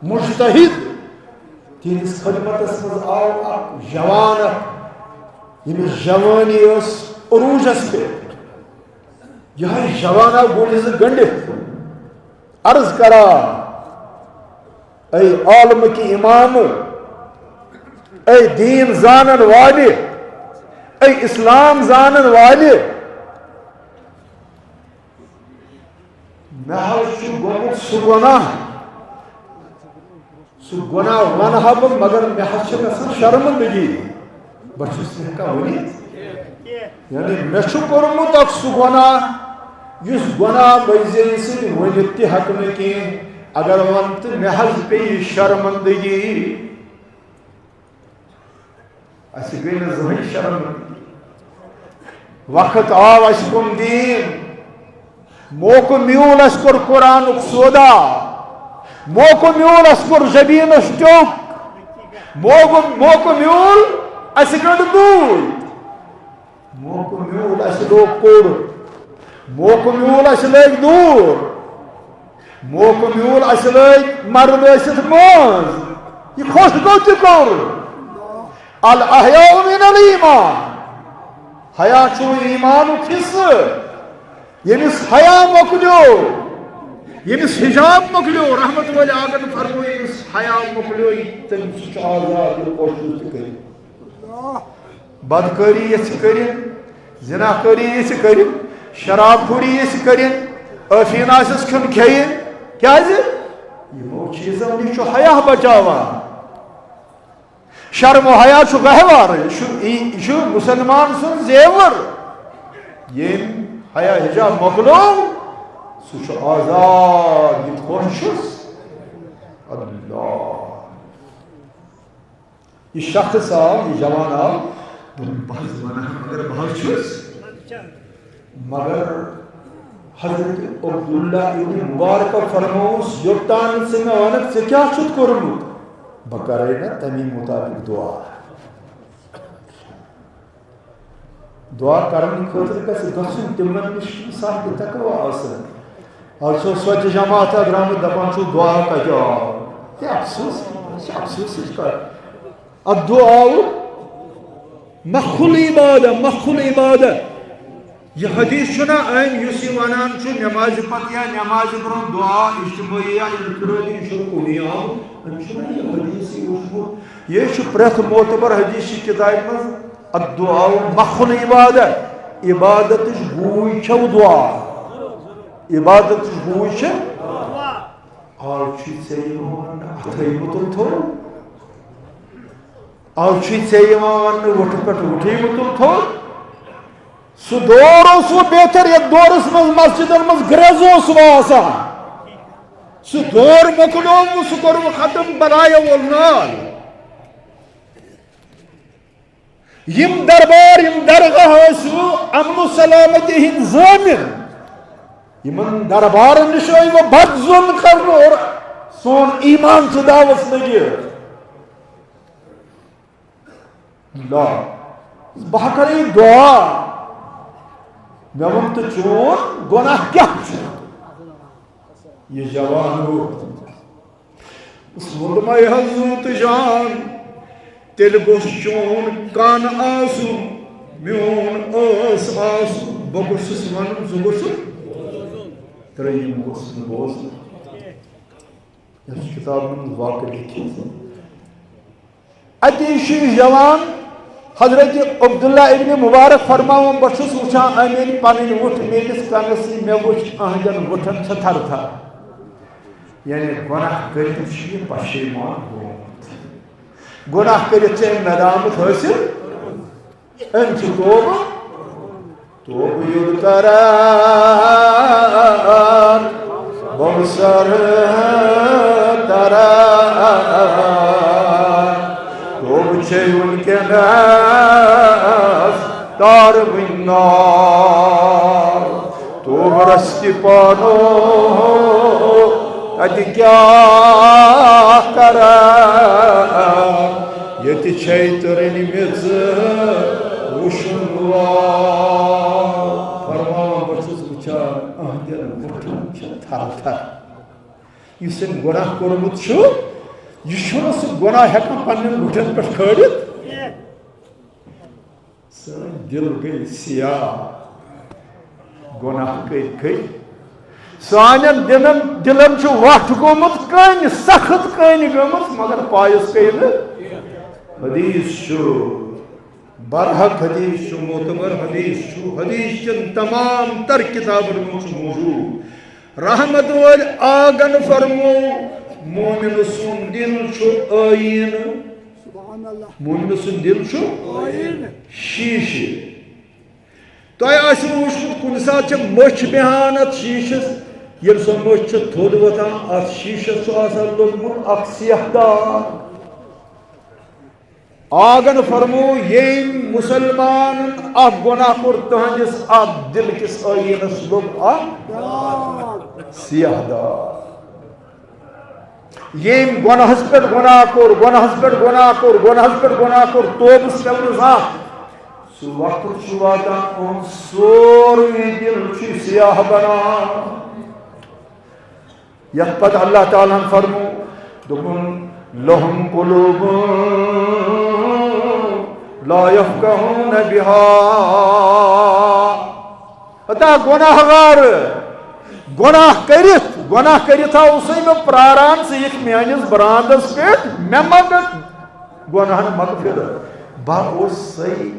مجتہد۔ تِہنٛدِس خدمتس منٛز آو اکھ جوان اکھ، ییٚمِس جوانی ٲس عروٗجس پٮ۪ٹھ۔ یِہوٚے جوان آو گُرۍ زٕ گٔنٛڈِتھ، عرض کران، اے عالم کی امام، اے دین زانن والے، اے اسلام زانن والے، مےٚ حظ چھُ گوٚمُت سُہ گۄناہ، سُہ گۄناہ وَنہٕ ہا بہٕ، مگر مےٚ حظ چھِ گژھان شرمندگی۔ بہٕ چھُس نہٕ ہٮ۪کان ؤنِتھ۔ یعنی مےٚ چھُ کوٚرمُت اکھ سُہ گۄناہ، یُس گۄناہ بٔزۍ سۭتۍ ؤنِتھ تہِ ہٮ۪کہٕ نہٕ کینٛہہ۔ اگر وَنہٕ تہٕ مےٚ حظ پیٚیہِ شرمندگی۔ اَسہِ گٔے نہٕ زٕہٕنۍ شرمندگی۔ وقت آو اَسہِ کُن دِنہٕ۔ موقعہٕ میوٗل، اَسہِ کوٚر قرآنُک سودا۔ موقعہٕ میوٗل، اَسہِ کوٚر زٔمیٖنَس ٹیوٚک۔ موقعہٕ، موقعہٕ میوٗل، اَسہِ گٔنٛڈ دوٗر۔ موقعہٕ میوٗل، اَسہِ لوگ کوٚر۔ موقعہٕ میوٗل، اَسہِ لٲگۍ دوٗر۔ موقعہٕ میوٗل، اَسہِ لٲگۍ مرد ٲسِتھ مٲنٛز۔ یہِ خۄش گوٚو تہِ کوٚر۔ الاحیاء من الایمان۔ حیا چھُ ایمانُک حصہٕ۔ ییٚمِس حیا مۄکلیو، ییٚمِس حجاب مۄکلیو، رحمت وٲلۍ آقن فرموو، ییٚمِس حیا مۄکلیو، تٔمِس چھُ آزاد، یہِ خۄش چھُ تہِ کٔرِتھ۔ بدکٲری یژھِ کٔرِتھ، زناکٲری یژھِ کٔرِتھ، شراب خوری یژھِ کٔرِتھ، ٲفیٖن آسٮ۪س کھیوٚن کھیٚیہِ۔ کیٛازِ؟ یِمو چیٖزو نِش چھُ حیا بچاوان۔ شرم و حیا چھُ گہوارٕ، یہِ چھُ، یہِ چھُ مُسلمان سُنٛد زیور۔ ییٚمۍ حیا حجاب مۄکلوو، سُہ چھُ آزاد، یہِ خۄش چھُس۔ اللہ۔ یہِ شخص آو، یہِ جوان آو، دوٚپُن، "بہٕ حظ وَنہٕ ہا، مگر بہٕ حظ چھُس۔" مگر حضرت عبداللہ ابن مبارک فرمووُس، "یوٚتام نہٕ ژٕ مےٚ وَنَکھ، ژےٚ کیٛاہ چھُتھ کوٚرمُت، بہٕ کَرَے نہٕ تَمی مُطابِق دُعا۔" دُعا کرنہٕ خٲطرٕ گژھِ گژھُن تِمن نِش، یِم صاحبِ تقویٰ آسن۔ آز چھُ سۄ تہِ جماعت اکھ درٛامٕژ، دپان چھُ، "دُعا کتہِ آو؟" یہِ افسوس، یہِ چھُ افسوسٕچ کتھ۔ الدعاء مخ العبادہ، مخ العبادہ۔ یہِ حدیث چھُنہ أمۍ، یُس یہِ ونان چھُ نمازِ پتہٕ یا نمازِ برونٛہہ دُعا اجتماعی یا انفرادی، یہِ چھُنہٕ کُنی آمُت۔ أمۍ چھُنہ یہِ حدیثٕے وُچھمُت۔ یہِ چھُ پرٛٮ۪تھ معتبر حدیث چہِ کتابہِ منٛز۔ الدعاء مخ العبادہ، عبادتٕچ گوٗج چھو دُعا۔ عبادتٕچ گوٗج چھِ۔ آز چھُے ژےٚ یِوان وننہٕ اَتھَے مُتُل تھوٚو، آز چھُے ژےٚ یِوان وننہٕ وُٹھٕ پٮ۪ٹھ وُٹھٕے مُتُل تھوٚو۔ سُہ دور اوس وۄنۍ بہتر، یَتھ دورس منٛز مسجدن منٛز گرٛٮ۪ز اوس وۄنۍ آسان۔ سُہ دور مۄکلیو وۄنۍ، سُہ کوٚر وۄنۍ ختم، بلایا وول نال۔ یِم دربار، یِم درگاہ ٲسۍ وۄنۍ امن و سلامتی ہٕنٛدۍ ضٲمِن۔ یِمن دربارن نِش آیہِ وۄنۍ بد ظن کرنہٕ اور سون ایمان چھُ داوس لٔگِتھ۔ لا، بہٕ ہا کرٕ یہِ دُعا۔ مےٚ ووٚن، "تہٕ چون گۄناہ کیٛاہ چھُ؟" یہِ جوان ووٚتھ۔ ووٚنمَے حض زُو تہٕ جان، تیٚلہِ گوٚژھ چون کَن آسُن، میون ٲس آسُن، بہٕ گوٚژھُس وَنُن، ژٕ گوٚژھُکھ۔ ترٛیٚیِم گوٚژھ نہٕ بوزُن۔ یَتھ چھُ کِتابَن منٛز واقعہٕ لیکھِتھ۔ اَتی چھُ یہِ جوان حضرت عبداللہ ابن مبارک فرماوان، بہٕ چھُس وٕچھان أنٛدۍ أنٛدۍ پنٕنۍ وُٹھ میٲنِس کَنَس سۭتۍ، مےٚ وٕچھ أہنٛدٮ۪ن وُٹھن چھےٚ تھر تھر۔ یعنی گۄناہ کٔرِتھ چھُ یہِ پشیمان گوٚمُت۔ گۄناہ کٔرِتھ چھِ أمۍ ندامت حٲصِل۔ أمۍ چھُ توبہٕ، توبہٕ یوٚد کران، بۄمسر تران۔ تار وٕنۍ نار۔ توبہٕ رَژھ تہِ پانو، تَتہِ کیٛاہ کَرٕ؟ ییٚتہِ چھے تٔرٕنۍ میٚژ وٕچھُن وول۔ فرماوان، بہٕ چھُس وٕچھان، أہنٛدٮ۪ن وُٹھن چھِ تھر تھر۔ یُس أمۍ گۄناہ کوٚرمُت چھُ، یہِ چھُنہٕ سُہ گۄناہ ہٮ۪کان پننٮ۪ن وُٹھن پٮ۪ٹھ کھٲلِتھ۔ سٲنۍ دِل گٔے سیاہ، گۄناہ کٔرۍ کٔرۍ۔ سانٮ۪ن دِلن، دِلن چھُ وَٹھ گوٚمُت کٔنۍ، سخت کٔنۍ گٔمٕژ، مگر پایَس پیٚیہِ نہٕ۔ حدیث چھُ، برحق حدیث چھُ، معتبر حدیث چھُ، حدیث چٮ۪ن تمام تر کِتابن منٛز چھُ موجود۔ رحمت وٲلۍ آگن فرمو، مومن سُنٛد دِل چھُ ٲیٖنہٕ۔ سبحان اللہ۔ مومن سُنٛد دِل چھُ ٲیٖنہٕ۔ شیٖشہٕ۔ تۄہہِ آسِوٕ وٕچھمُت، کُنہِ ساتہٕ چھِ مٔچھ بیٚہان اَتھ شیٖشَس۔ ییٚلہِ سۄ مٔچھ چھِ تھوٚد وۄتھان، اَتھ شیٖشَس چھُ آسان لوٚگمُت اَکھ سیاہ داغ۔ آگن فرمو، ییٚمۍ مُسلمانن اَکھ گۄناہ کوٚر تُہنٛدِس اَتھ دِلہٕ کِس ٲیٖنَس لوٚگ اَکھ سیاہ داغ۔ ییٚمۍ گۄناہس پٮ۪ٹھ گۄناہ کوٚر، گۄناہس پٮ۪ٹھ گۄناہ کوٚر، گۄناہس پٮ۪ٹھ گۄناہ کوٚر، توبس پٮ۪و نہٕ زانٛہہ۔ سُہ وقت چھُ واتان، یِہُنٛد سورُے دِل چھُ سیاہ بنان۔ یتھ پتہٕ اللہ تعالیٰ ہن فرمو، دوٚپُن، "لہم قلوب لا یفقہون بہا۔" ہتا گۄناہ گار، گۄناہ کٔرِتھ، گۄناہ کٔرِتھ ہا اوسُے مےٚ پراران، ژٕ یِکھ میٲنِس براندس پٮ۪ٹھ، مےٚ منٛگ گۄناہن مغفرت۔ بہٕ اوسُسے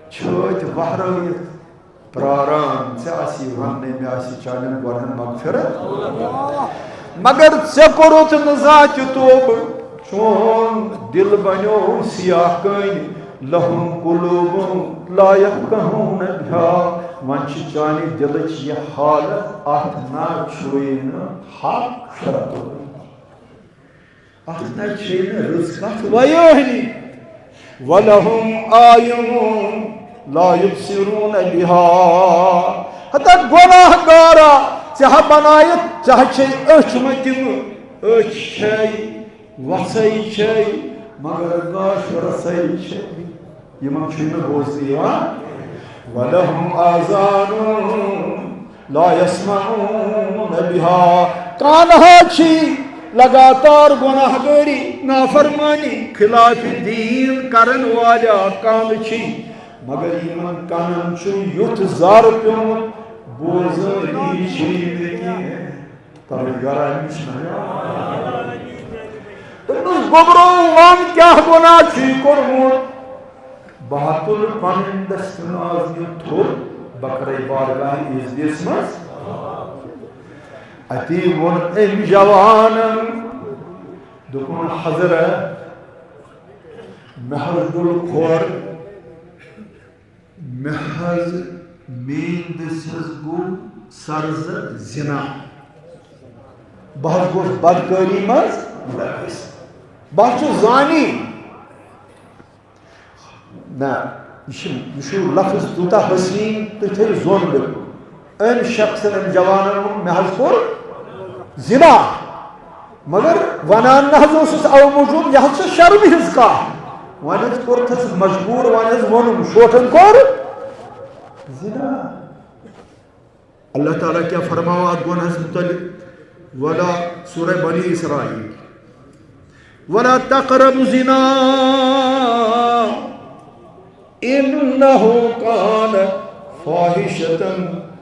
چھٲتۍ وہرٲوِتھ پراران، ژےٚ آسی وننَے، مےٚ آسی چانٮ۪ن گۄناہن مغفرت۔ مگر ژےٚ کوٚرُتھ نہٕ زانٛہہ تہِ توبہٕ، چون دِل بنیو سیاہ کٔنۍ۔ لہم قلوب لا یفقہون بہا۔ وۄنۍ چھِ چانہِ دِلٕچ یہِ حالت، اتھ نہ چھُے نہٕ حق شرط۔ اتھ نہ چھے نہٕ رٕژ کتھ ویٲہنی۔ ولہم اعین لا یبصرون بہا۔ ہتا گۄناہ گارا، ژےٚ ہا بنایتھ، ژےٚ ہا چھے أچھ وۄنۍ تِم، أچھ چھے، وژھے چھے، مگر گاش رژھے چھے۔ یِمن چھُے نہٕ بوزنہٕ یِوان۔ ولہم آذان لا یسمعون بہا۔ کانہٕ ہا چھی لگاتار گۄناہ گٲری، نافرمٲنی، خلاف دیٖن کرن والیا کانہٕ چھی، مگر یِمن کنن چھُ یُتھ زر پیومُت، بوزٲنی چھے نہٕ کینٛہہ۔ پروردگارا، امہِ نِش نہ۔ دوٚپنَس، گوٚبرو، وَن کیٛاہ گۄناہ چھُے کوٚرمُت؟ بہٕ ہا تُلہٕ پنٕنۍ دستہِ ناز یہِ تھوٚد، بہٕ کرے بارگاہہِ عزتس منٛز۔ اتی ووٚن أمۍ جوانن، دوٚپُن، حضرت، مےٚ حض ڈوٚل کھۄر، مےٚ حض، میٛٲنۍ دٔسۍ حض گوٚو سرزد زِنا۔ بہٕ حض گوٚوس بدکٲری منٛز مُلوث۔ بہٕ حض چھُس زانی۔ نہ، یہِ چھُ، یہِ چھُ لفظ تیوٗتاہ حسیٖن، تُہۍ تھٲیِو ظۄن بِلکُل۔ أمۍ شخصن، أمۍ جوانن ووٚن، مےٚ حض کوٚر زِنا۔ مگر ونان نہ حض اوسُس اَوٕ موٗجوٗب، یہِ حض چھِ شرمہِ ہٕنٛز کَتھ۔ وۄنۍ حض کوٚرتھَس مجبوٗر، وۄنۍ حض ووٚنُم، شوٹھن کوٚر زِنا۔ اللہ تعالیٰ کیٛاہ فرماوان اَتھ گۄناہَس مُتعلِق؟ ولا، سورہ بنی اسرائیل، ولا تقربوا الزنا انہ کان فاحشۃ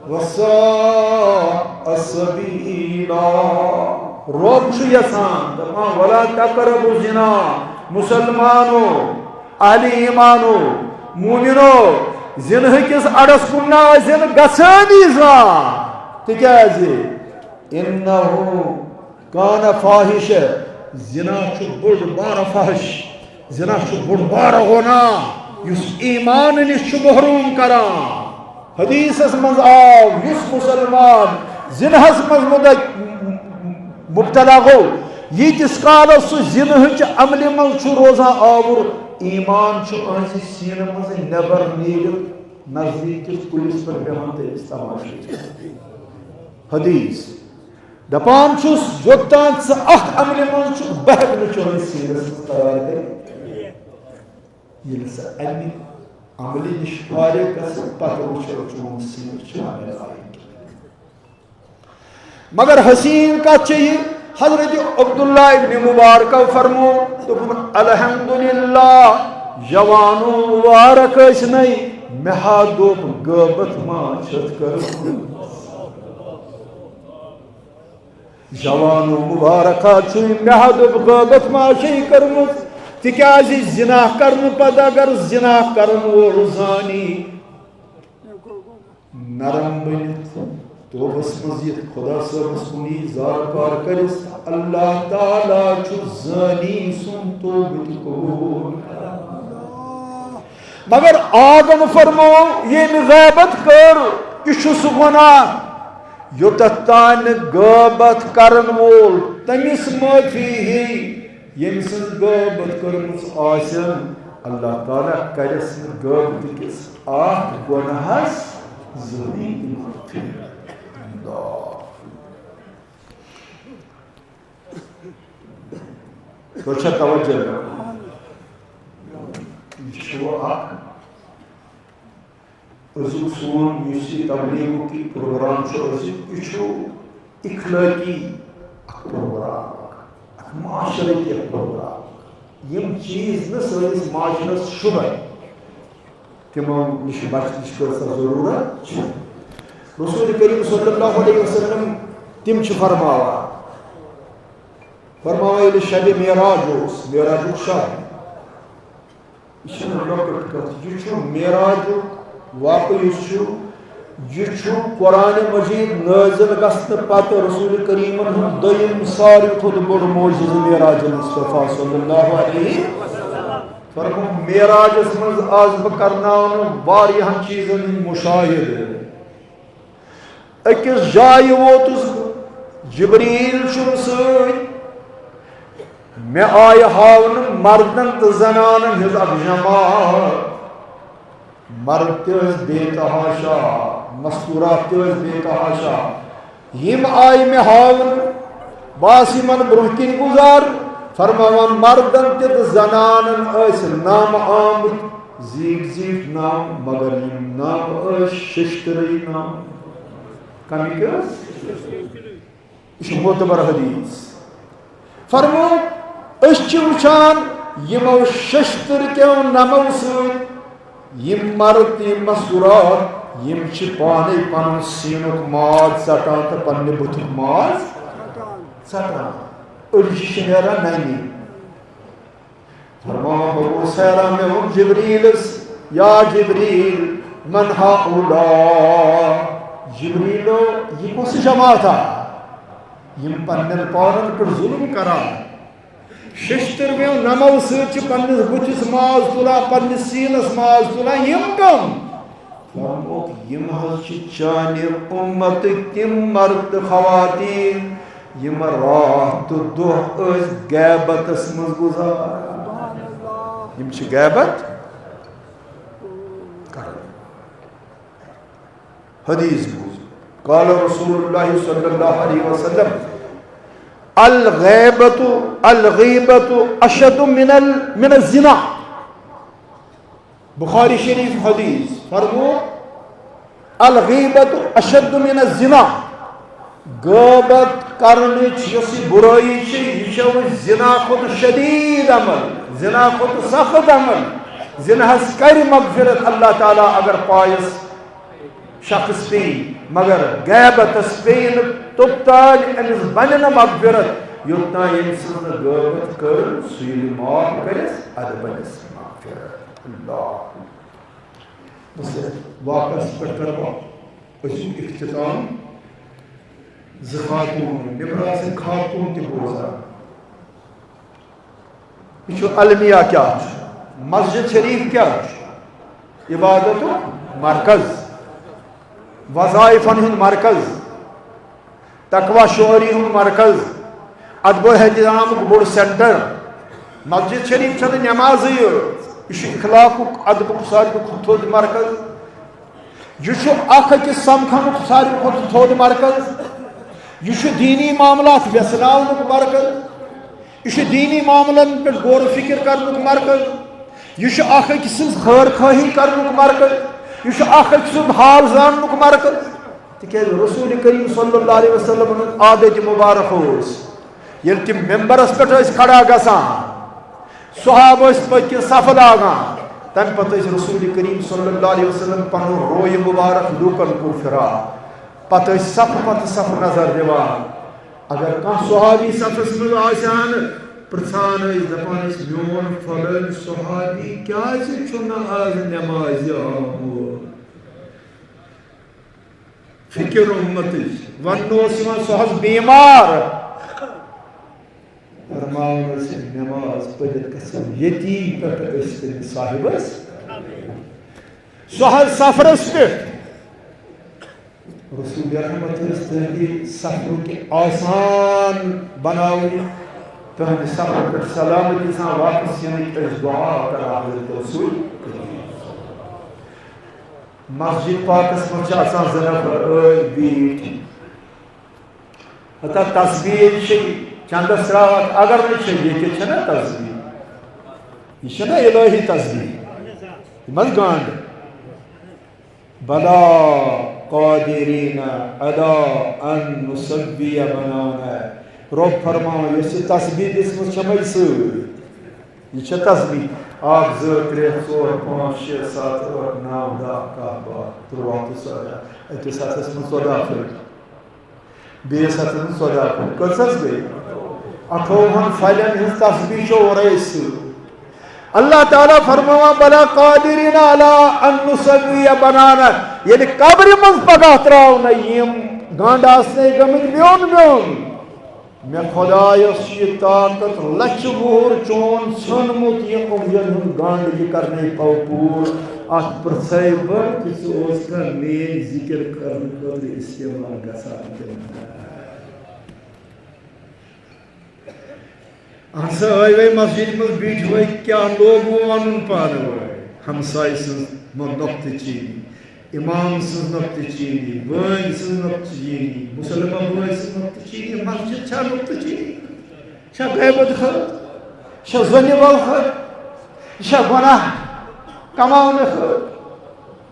وساء سبیلا۔ رب چھُ یژھان، دپان، ولا تقربوا الزنا، مسلمانو، اہل ایمانو، مومنو، زِنہٕ کِس اَڈَس کُن نہ ٲسۍزِ نہٕ گژھٲنی زانٛہہ، تِکیٛازِ انہ کان فاحشہ، زِنا چھُ بوٚڑ بارٕ فحش، زِنا چھُ بوٚڑ بارٕ گۄناہ، یُس ایمان نِش چھُ محروم کران۔ حدیثس منٛز آو، یُس مسلمان زِنہَس منٛز مُد-، مبتلا گوٚو، ییٖتِس کالس سُہ زِنہٕچ عملہِ منٛز چھُ روزان آوُر، ایمان چھُ أہنٛزِ سیٖنہٕ منٛزٕ نٮ۪بر نیٖرِتھ نزدیٖک کِس کُلِس پٮ۪ٹھ بیٚہوان تہٕ أمِس تماشہٕ وٕچھان۔ حدیث۔ دپان چھُس، یوٚتام ژٕ اتھ عملہِ منٛز چھُکھ، بہٕ ہٮ۪کہٕ نہٕ چٲنِس سیٖنس منٛز قرار کٔرِتھ۔ ییٚلہِ ژٕ امہِ عملہِ نِش فارغ گژھکھ، پتہٕ وٕچھو چون سیٖنہٕ چھا مےٚ لایق۔ مگر حسین کتھ چھِ یہِ، حضرت عبداللہ ابن مبارکو فرمو، دوٚپُن، الحمدللہ، جوانو مبارک ٲسۍ نے، مےٚ ہا دوٚپ غٲبت ما چھتھ کٔرمٕژ۔ جوانو مبارکا چھُے، مےٚ ہا دوٚپ غٲبت ما چھے کٔرمٕژ، تِکیازِ زنا کرنہٕ پتہٕ اگر زنا کرن وول زانی نرم بٔنِتھ توبس منٛز یِتھ خدا صٲبس کُن یی زارٕ پار کٔرِتھ، اللہ تعالیٰ چھُ زٲنی سُنٛد توبہٕ تہِ قبوٗل کران۔ مگر آدم فرمو، ییٚمۍ غیبت کٔر، یہِ چھُ سُہ گۄناہ، یوٚتتھ تام نہٕ غٲبت کرن وول تٔمِس معٲفی ہیٚیہِ۔ ییٚمۍ سٕنٛز غٲبت کٔرمٕژ آسن، اللہ تعالیٰ کرٮ۪س نہٕ غٲبتہٕ کِس اتھ گۄناہس زٕہٕنۍ تہِ معٲفی۔ اللہ۔ تۄہہِ چھا توجہ؟ یہِ چھُ اکھ أزیُک سون یُس یہِ تبلیغُک یہِ پروگرام چھُ، أزیُک یہِ چھُ اخلٲقی اکھ پروگرام، اکھ معاشرتی اکھ پروگرام۔ یِم چیٖز نہٕ سٲنِس معاشرس شوٗبن، تِمو نِش بچنٕچ کۭژاہ ضروٗرت چھِ۔ رسول کریم صلی اللہ علیہ وسلم تِم چھِ فرماوان، فرماوان ییٚلہِ شبِ معراج اوس، معراجُک شب، یہِ چھَنہٕ لۄکٕٹ کَتھ، یہِ چھُ معراجُک واقعہٕ یُس چھُ، یہِ چھُ قرآن مجید نٲزِل گژھنہٕ پتہٕ رسول کریٖمن ہُنٛد دوٚیِم ساروی کھۄتہٕ بوٚڑ معجزٕ معراج مصطفیٰ صلی اللہ علیہ وسلم۔ فرموو، معراجس منٛز آس بہٕ کرناونہٕ واریاہن چیٖزن ہُنٛد مُشاہدٕ۔ أکِس جایہِ ووتُس بہٕ، جبریٖل چھُم سۭتۍ۔ مےٚ آیہِ ہاونہٕ مردن تہٕ زنانن ہٕنٛز اکھ جماعت۔ مرد تہِ ٲسۍ بے تحاشا، مستوٗرات تہِ ٲسۍ بے تحاشا۔ یِم آیہِ مےٚ ہاونہٕ۔ بہٕ آس یِمن برٛونٛہہ کِنۍ گُزار، فرماوان، مردن تہِ تہٕ زنانن ٲسۍ نامہٕ آمٕتۍ۔ زیٖٹھۍ زیٖٹھۍ ناو، مگر یِم ناو ٲسۍ ششترٕے ناو۔ کَمِکۍ ٲسۍ؟ یہِ چھُ معتبر حدیث۔ فرموو، أسۍ چھِ وٕچھان یِمو ششتٕر کیو نمو سۭتۍ یِم مرد تہٕ یِم مستوٗرات، یِم چھِ پانے پنُن سیٖنُک ماز ژٹان تہٕ پننہِ بُتھُک ماز ژٹان۔ أڈجہِ چھِ نیران نَنہِ۔ فرماوان، بہٕ گوس حیران، مےٚ ووٚن جبریٖلس، یا جبریٖل، من ہؤلاء؟ جبریٖلو، یہِ کۄس جماعت آ، یِم پننٮ۪ن پانن پٮ۪ٹھ ظلم کران؟ ششتٕرویو نمو سۭتۍ چھِ پننِس بُتھِس ماز تُلان، پننِس سیٖنس ماز تُلان، یِم کم؟ فرمووُکھ، یِم حظ چھِ چانہِ اُمتٕکۍ تِم مرد تہٕ خواتین، یِم راتھ تہٕ دۄہ ٲسۍ غیبتس منٛز گُزاران۔ یِم چھِ غیبت کران۔ حدیث بوٗز۔ قال رسول اللہ صلی اللہ علیہ وسلم، الغیبت، الغیبت اشد من ال-، من الزنا۔ بخاری شریف حدیث فرمو، الغیبت اشد من الزنا۔ غیبت کرنٕچ یۄس یہِ بُرٲیی چھِ، یہِ چھِ زنا کھۄتہٕ شدیٖد عمل، زنا کھۄتہٕ سخت عمل۔ زناہس کرِ مغفرت اللہ تعالیٰ اگر پایس شخص پیٚیہِ، مگر غیبتس پیٚیہِ نہٕ توٚتام أمِس بنہِ نہٕ مغفرت، یوٚتام ییٚمہِ سٕنٛز نہٕ غیبت کٔر، سُہ ییٚلہِ معاف کرٮ۪س، ادٕ بنٮ۪س مغفرت۔ اللہ۔ بس یتھ واقعس پٮ۪ٹھ کرٕ بہٕ أزیُک اختتام۔ زٕ خاتوٗن، نیٚبرٕ آسن خاتوٗن تہِ بوزان۔ یہِ چھُ المیہ کیٛاہ چھُ؟ مسجد شریف کیٛاہ چھُ؟ عبادتُک مرکز، وظائفن ہُنٛد مرکز، تقوی شعاری ہُنٛد مرکز، ادب و احترامُک بوٚڑ سینٹر۔ مسجد شریف چھنہٕ نمازٕے یٲژ، یہِ چھُ اخلاقُک، ادبُک ساروی کھۄتہٕ تھوٚد مرکز۔ یہِ چھُ اکھ أکِس سمکھنُک ساروی کھۄتہٕ تھوٚد مرکز۔ یہِ چھُ دینی معاملات ویژھناونُک مرکز۔ یہِ چھُ دینی معاملن پٮ۪ٹھ غور و فکر کرنُک مرکز۔ یہِ چھُ اکھ أکۍ سٕنٛز خٲر خواہی کرنُک مرکز۔ یہِ چھُ اکھ أکۍ سُنٛد حال زاننُک مرکز۔ تِکیٛازِ رسول کریم صلی اللہ علیہ وسلم ہُنٛد عادت مبارک اوس، ییٚلہِ تِم ممبرس پٮ۪ٹھ ٲسۍ کھڑا گژھان، صحابہٕ ٲسۍ پٔتۍ کِنۍ صفہٕ لاگان، تمہِ پتہٕ ٲسۍ رسول کریم صلی اللہ علیہ وسلم پنُن رویہِ مبارک لوٗکن کُن پھِران۔ پتہٕ ٲسۍ صفہٕ پتہٕ صفہٕ نظر دِوان۔ اگر کانٛہہ صحابی صفس منٛز آسہِ ہا نہٕ، پرژھان ٲسۍ، دپان ٲسۍ، "میون فلٲنۍ صحابی کیازِ چھُنہٕ آز نمازِ آمُت؟" فکر امتٕچ۔ وننہٕ اوس یِوان، سُہ حظ بیمار۔ فرماوان ٲسۍ، نماز پٔرِتھ گژھو ییٚتی پٮ۪ٹھ أسۍ تٔمِس صاحبس۔ سُہ حظ سفرس پٮ۪ٹھ۔ رسول رحمت ٲسۍ تہنٛدِ سفرُک آسان بناوٕنۍ، تہنٛدِ سفرٕ پٮ۪ٹھ سلامتی سان واپس یِنٕکۍ ٲسۍ دعا کران حضرت رسول۔ مسجد پاکس منٛز چھِ اژان زٕ نفر ٲدۍ بیٖٹھۍ۔ ہتا تسبیح چھِ چندس تراوان، اگر نہٕ چھِ، ییٚتہِ چھَنہ تسبیح، یہِ چھَنہ الہی تسبیح، یہِ ما گنٛڈ؟ بلا قادرین علی ان نسوی بنانا۔ رب فرماوان، یۄس یہِ تسبیح دِژمٕژ چھےٚ مےٚ سۭتۍ، یہِ چھےٚ تسبیح۔ اکھ، زٕ، ترٛےٚ، ژور، پانٛژھ، شےٚ، ستھ، ٲٹھ، نو، دَہ، کاہ، باہ، تُرٛواہ تہٕ ژۄداہ۔ أکِس ہتس منٛز ژۄداہ پھٔلۍ، بیٚیِس ہتس منٛز ژۄداہ پھٔلۍ۔ کٔژ حظ گٔے؟ اَٹھووُہن پھلٮ۪ن ہٕنٛز تسبیح چھو اورَے أسۍ سۭتۍ۔ اللہ تعالیٰ فرماوان، بلا قادرین علی ان نسوی بنانا۔ ییٚلہِ قبرِ منٛز پگاہ ترٛاونَے یِم گنٛڈ آسنَے گٔمٕتۍ میوٚن میوٚن، مےٚ خۄدایَس چھُ یہِ طاقت لَچھِ وُہُر چون ژھیوٚنمُت، یہِ اوٚنٛگجَن ہُنٛد گنٛڈ، یہِ کَرنَے پَو پوٗر۔ اَتھ پرٛژھَے بہٕ کہِ ژٕ اوسکھا میٛٲنۍ ذِکِر کَرنہٕ خٲطرٕ استعمال گژھان کِنہٕ نہ؟ اَہَن سا، ٲے وٲے مسجد منٛز بیٖٹھۍ وٲے، کیٛاہ لوگوٕ وَنُن پانہٕ وٲے؟ ہمسایہِ سٕنٛز نۄ-، نۄقطہٕ چیٖنی، امام سٕنٛز نۄقطہٕ چیٖنی، بٲنۍ سٕنٛز نۄقطہٕ چیٖنی، مُسلمان بٲے سٕنٛز نۄقطہٕ چیٖنی، مسجد چھا نۄقطہٕ چیٖنی؟ چھا غیبت خٲر؟ چھا ظۄنہِ ول خٲر؟ یہِ چھا گۄناہ کماونہٕ خٲر؟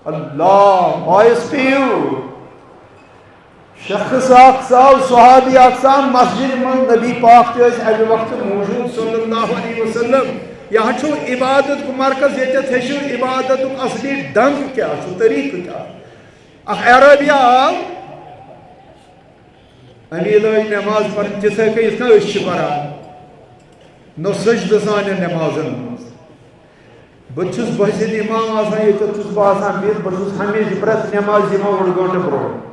اللہ، وایس پیو۔ شخص اکھ ژاو، صحابی اکھ ژاو مسجد منٛز، نبی پاک تہِ ٲسۍ اَمہِ وقتہٕ موجود صلی اللہ علیہ وسلم۔ یہِ حظ چھُ عبادتُک مرکز، ییٚتٮ۪تھ ہیٚچھِو عبادتُک اصلی ڈنگ کیٛاہ چھُ، طریٖقہٕ کیٛاہ۔ اکھ اعرابی آو، أمی لٲج نٮ۪ماز پرٕنۍ تِتھَے کٔنۍ یِتھ کٔنۍ أسۍ چھِ پران۔ نہ سجدٕ سانٮ۪ن نٮ۪مازن منٛز۔ بہٕ تہِ چھُس مسجد امام آسان، ییٚتٮ۪تھ چھُس بہٕ آسان بِہِتھ، بہٕ چھُس ہمیشہِ پرٛٮ۪تھ نٮ۪مازِ یِوان اوٚڑ گٲنٛٹہٕ برٛونٛہہ۔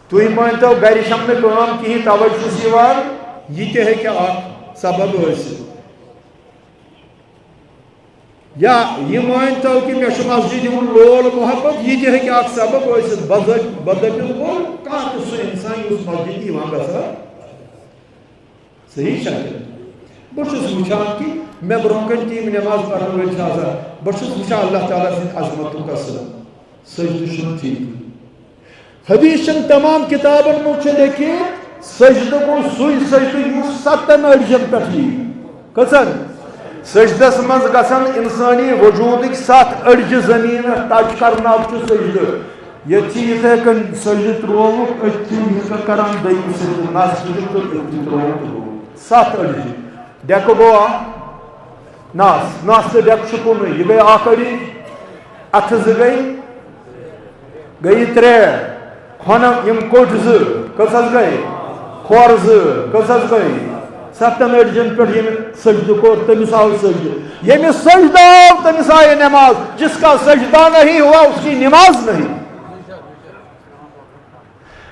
تُہۍ مٲنۍتو گرِ چھَم نہٕ کٲم کِہیٖنۍ، تَوَے چھُس یِوان، یہِ تہِ ہیٚکہِ اَکھ سبب ٲسِتھ۔ یا یہِ مٲنۍتو کہِ مےٚ چھُ مسجد ہُنٛد لول محبت، یہِ تہِ ہیٚکہِ اَکھ سبب ٲسِتھ۔ بذٲت-، بدٲخِل گوٚو کانٛہہ تہِ سُہ اِنسان یُس مسجد یِوان گژھان۔ صحیح چھا؟ بہٕ چھُس وٕچھان کہِ مےٚ برونٛہہ کَنہِ تہِ یِم نٮ۪ماز پَرَن وٲلۍ چھِ آسان، بہٕ چھُس وٕچھان اللہ تعالیٰ سٕنٛدِ عظمتُک قسم، سجدٕ چھُنہٕ ٹھیٖکٕے۔ حدیث چھَنہٕ تمام کِتابَن منٛز چھُ لیٚکھِتھ، سجدٕ گوٚو سُے سجدٕ یُس سَتَن أڈجَن پٮ۪ٹھ یی۔ کٔژَن؟ سجدَس منٛز گژھن اِنسٲنی وجوٗدٕکۍ سَتھ أڈجہِ زٔمیٖنَس touch کَرناو چھُ سجدٕ۔ ییٚتہِ چھِ یِتھَے کٔنۍ سجدٕ ترٛووُکھ، أتھۍ چھِ یِتھ کٔنۍ کَران دوٚیِم سجدٕ، نَس تہِ تہٕ أتھی ترٛووُکھ، ترٛووُکھ۔ سَتھ أڈجہِ۔ ڈٮ۪کہٕ گوٚو اَکھ، نَس، نَس تہٕ ڈٮ۪کہٕ چھُ کُنُے، یہِ گٔے اَکھ أڈِج۔ اَتھٕ زٕ گٔے، گٔے ترٛےٚ۔ کھۄنہٕ یِم کوٚٹھۍ زٕ، کٔژ حظ گٔے؟ کھۄر زٕ، کٔژ حظ گٔے؟ سَتَن أڈجَن پٮ۪ٹھ ییٚمہِ سجدٕ کوٚر، تٔمِس آو سجدٕ۔ ییٚمِس سجدٕ آو، تٔمِس آیہِ نٮ۪ماز۔ جس کا سجدہ نہیں ہوا، اس کی نماز نہیں۔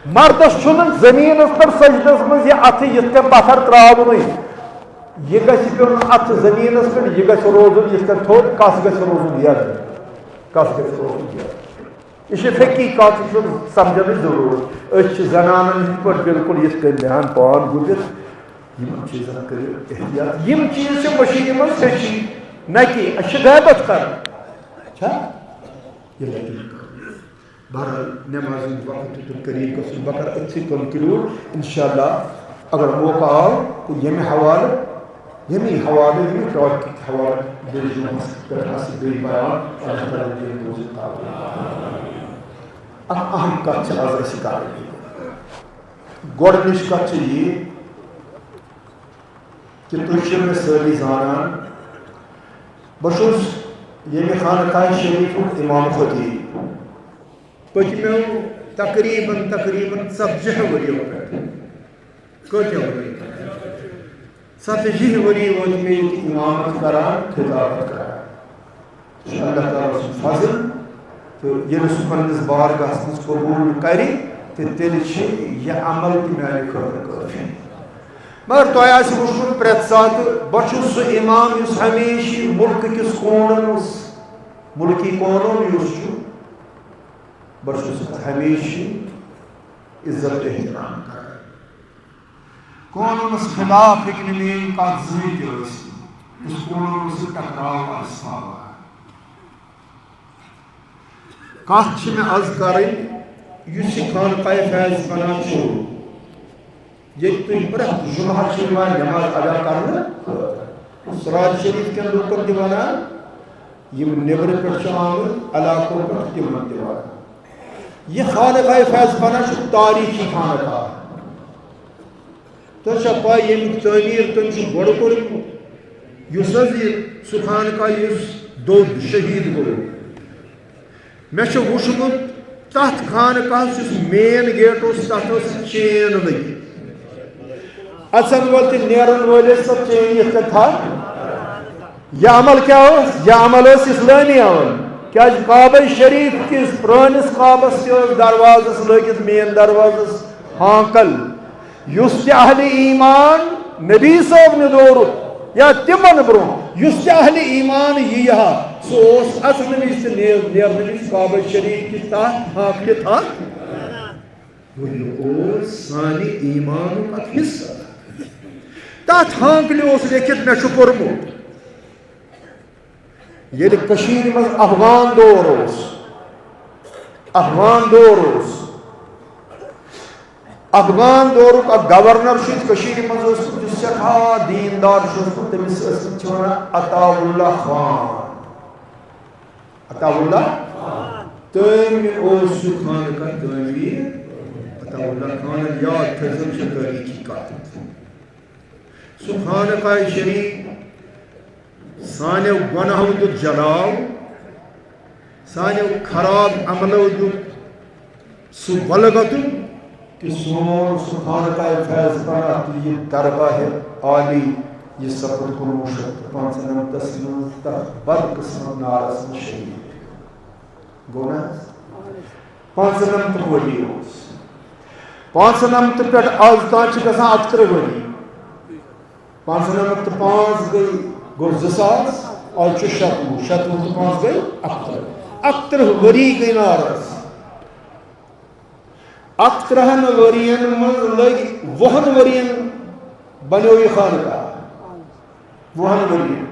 مردس چھُنہٕ زٔمیٖنَس پٮ۪ٹھ سجدَس منٛز یہِ اَتھٕ یِتھ کٔنۍ پَتھر ترٛاونُے۔ یہِ گژھِ پیوٚن اَتھٕ زٔمیٖنَس پٮ۪ٹھ، یہِ گژھِ روزُن یِتھ کٔنۍ تھوٚد، کَس گژھِ روزُن یَتھ؟ کَس گژھِ روزُن یَتھ؟ یہِ چھِ فقی کَتھ، یہِ چھُ سَمجھنٕچ ضروٗرت۔ أسۍ چھِ زَنانَن ہِنٛدۍ پٲٹھۍ بِلکُل یِتھ کٔنۍ بیٚہان پان گُپِتھ۔ یِمَن چیٖزَن کٔرِو احتیاط۔ یِم چیٖز چھِ مٔشیٖدِ منٛز ہیٚچھی۔ نہ کہِ اَسہِ چھِ غیبت کَرٕنۍ۔ چھا؟ یہِ لَگہِ نہٕ کَرُن۔ بہرحال، نمازِ ہُنٛد وقت تہِ قریب گژھُن، بہٕ کَرٕ أتھٕے conclude، انشاءاللہ، اگر موقع آو تہٕ ییٚمہِ حوالہٕ، ییٚمی حوالہٕ، ییٚمہِ topic حوالہٕ بیٚیہِ جمعس پٮ۪ٹھ آسہِ بیٚیہِ بیان۔ اللہ تعالیٰ دِیِن بوزُن تہٕ عمل۔ اکھ اہم کتھ چھِ آز اَسہِ کَرٕنۍ۔ گۄڈٕنِچ کتھ چھِ یہِ کہِ تُہۍ چھِو مےٚ سٲری زانان، بہٕ چھُس ییٚمہِ خانقاہ شریٖفُک امام خطیب۔ پٔتمیو تقریباً، تقریباً ژتجی ؤریو پٮ۪ٹھ۔ کۭتیاہ ؤری؟ ژتجی ؤری وٲتۍ مےٚ ییٚتہِ امامت کران، خطابت کران۔ یہِ چھُ اللہ تعالیٰ سُنٛد فضل۔ تہٕ ییٚلہِ سُہ پننِس بارگاہس منٛز قبوٗل کرِ، تہٕ تیٚلہِ چھِ یہِ عمل تہِ میانہِ خٲطرٕ کٲفی۔ مگر تۄہہِ آسہِ وٕچھمُت، پرٛٮ۪تھ ساتہٕ بہٕ چھُس سُہ امام یُس ہمیشہِ مُلکہٕ کِس قونوٗنس، مُلکی قونوٗن یُس چھُ، بہٕ چھُس اَتھ ہمیشہِ عزت احترام کران۔ قونوٗنس خلاف ہیٚکہِ نہٕ میٲنۍ کتھ زٕہٕنۍ تہِ ٲسِتھ، یُس قونوٗنس سۭتۍ ٹکراو آسہِ پاوان۔ کتھ چھِ مےٚ از کرٕنۍ، یُس یہِ خانقاہ فیض پناہ چھُ، ییٚتہِ تُہۍ پرٛٮ۪تھ جمعہ چھِ یِوان نماز ادا کرنہٕ خٲطرٕ۔ سراج شریف کٮ۪ن لوٗکن تہِ ونان، یِم نیٚبرٕ پٮ۪ٹھ چھِ آمٕتۍ علاقو پٮ۪ٹھ، تِمن تہِ ونان۔ یہِ خانقاہ فیض پناہ چھُ تاریخی خانقاہ۔ تۄہہِ چھا پَے، ییٚمیُک تعمیٖر تٔمۍ چھُ گۄڈٕ کوٚرمُت؟ یُس حظ یہِ سُہ خانقاہ یُس دوٚد، شہیٖد گوٚو، مےٚ چھُ وُچھمُت، تَتھ خانقاہَس یُس main gate اوس، تَتھ ٲس چین لٔگِتھ۔ اَژَن وٲلۍ تہِ نیرَن وٲلۍ ٲسۍ سۄ چین یِتھ کٔنۍ تھَپھ۔ یہِ عمل کیٛاہ اوس؟ یہِ عمل اوس اِسلٲمی عمل۔ کیٛازِ کعبہ شریٖف کِس پرٛٲنِس کعبَس تہِ ٲس دروازَس لٲگِتھ، main دروازَس ہانکل۔ یُس تہِ اہلِ ایمان نبی صٲب نہِ دورُت یا تِمن برونٛہہ، یُس تہِ اہلِ ایمان یی ہا، سُہ اوس اژنہٕ وِزِ تہٕ نیر-، نیرنہٕ وِزِ کعبہ شریٖف کِس تحت ہانکلہِ تھپھ۔ گوٚو یہِ اوس سانہِ ایمانُک اکھ حصہٕ۔ تتھ ہانکلہِ اوس لیکھِتھ، مےٚ چھُ پوٚرمُت۔ ییٚلہِ کٔشیٖرِ منٛز افغان دور اوس، افغان دور اوس، افغان دورُک اکھ گورنر چھُ ییٚتہِ کٔشیٖرِ منٛز اوسمُت، یُس سٮ۪ٹھاہ دیٖندار چھُ اوسمُت، تٔمِس ٲسمٕتۍ چھِ وَنان عطا اللہ خان۔ عطا اللہ، تٔمۍ اوس سُہ خانقاہ تعمیٖر۔ عطا اللہ خانن یاد تھٲوزیو، چھِ تٲریٖخی کَتھ۔ سُہ خانقاہ شریٖف سانیو گۄناہو دیُت جلاو، سانیو خراب عملو دیُت سُہ ولگتُن، کہِ سون سُہ خانقاہ فیض پناہ تہٕ یہِ درگاہ عالی، یہِ سپُد کُنوُہ شیٚتھ تہٕ پانٛژنمتس منٛز تتھ بدقسمت نارس منٛز شہیٖد۔ گوٚو نہ حظ؟ پانٛژنمتُک ؤری اوس۔ پانٛژنمتہٕ پٮ۪ٹھ از تام چھِ گژھان اَکترٕہ ؤری۔ پانٛژنمتھ تہٕ پانٛژھ گٔے، گوٚو زٕ ساس، از چھُ شَتوُہ، شَتوُہ تہٕ پانٛژھ گٔے اَکترٕہ۔ اَکترٕہ ؤری گٔے نارس۔ اَکترٕہن ؤرین منٛز لٔگۍ وُہن ؤرین بنیو یہِ خانقاہ۔ وُہن ؤرین۔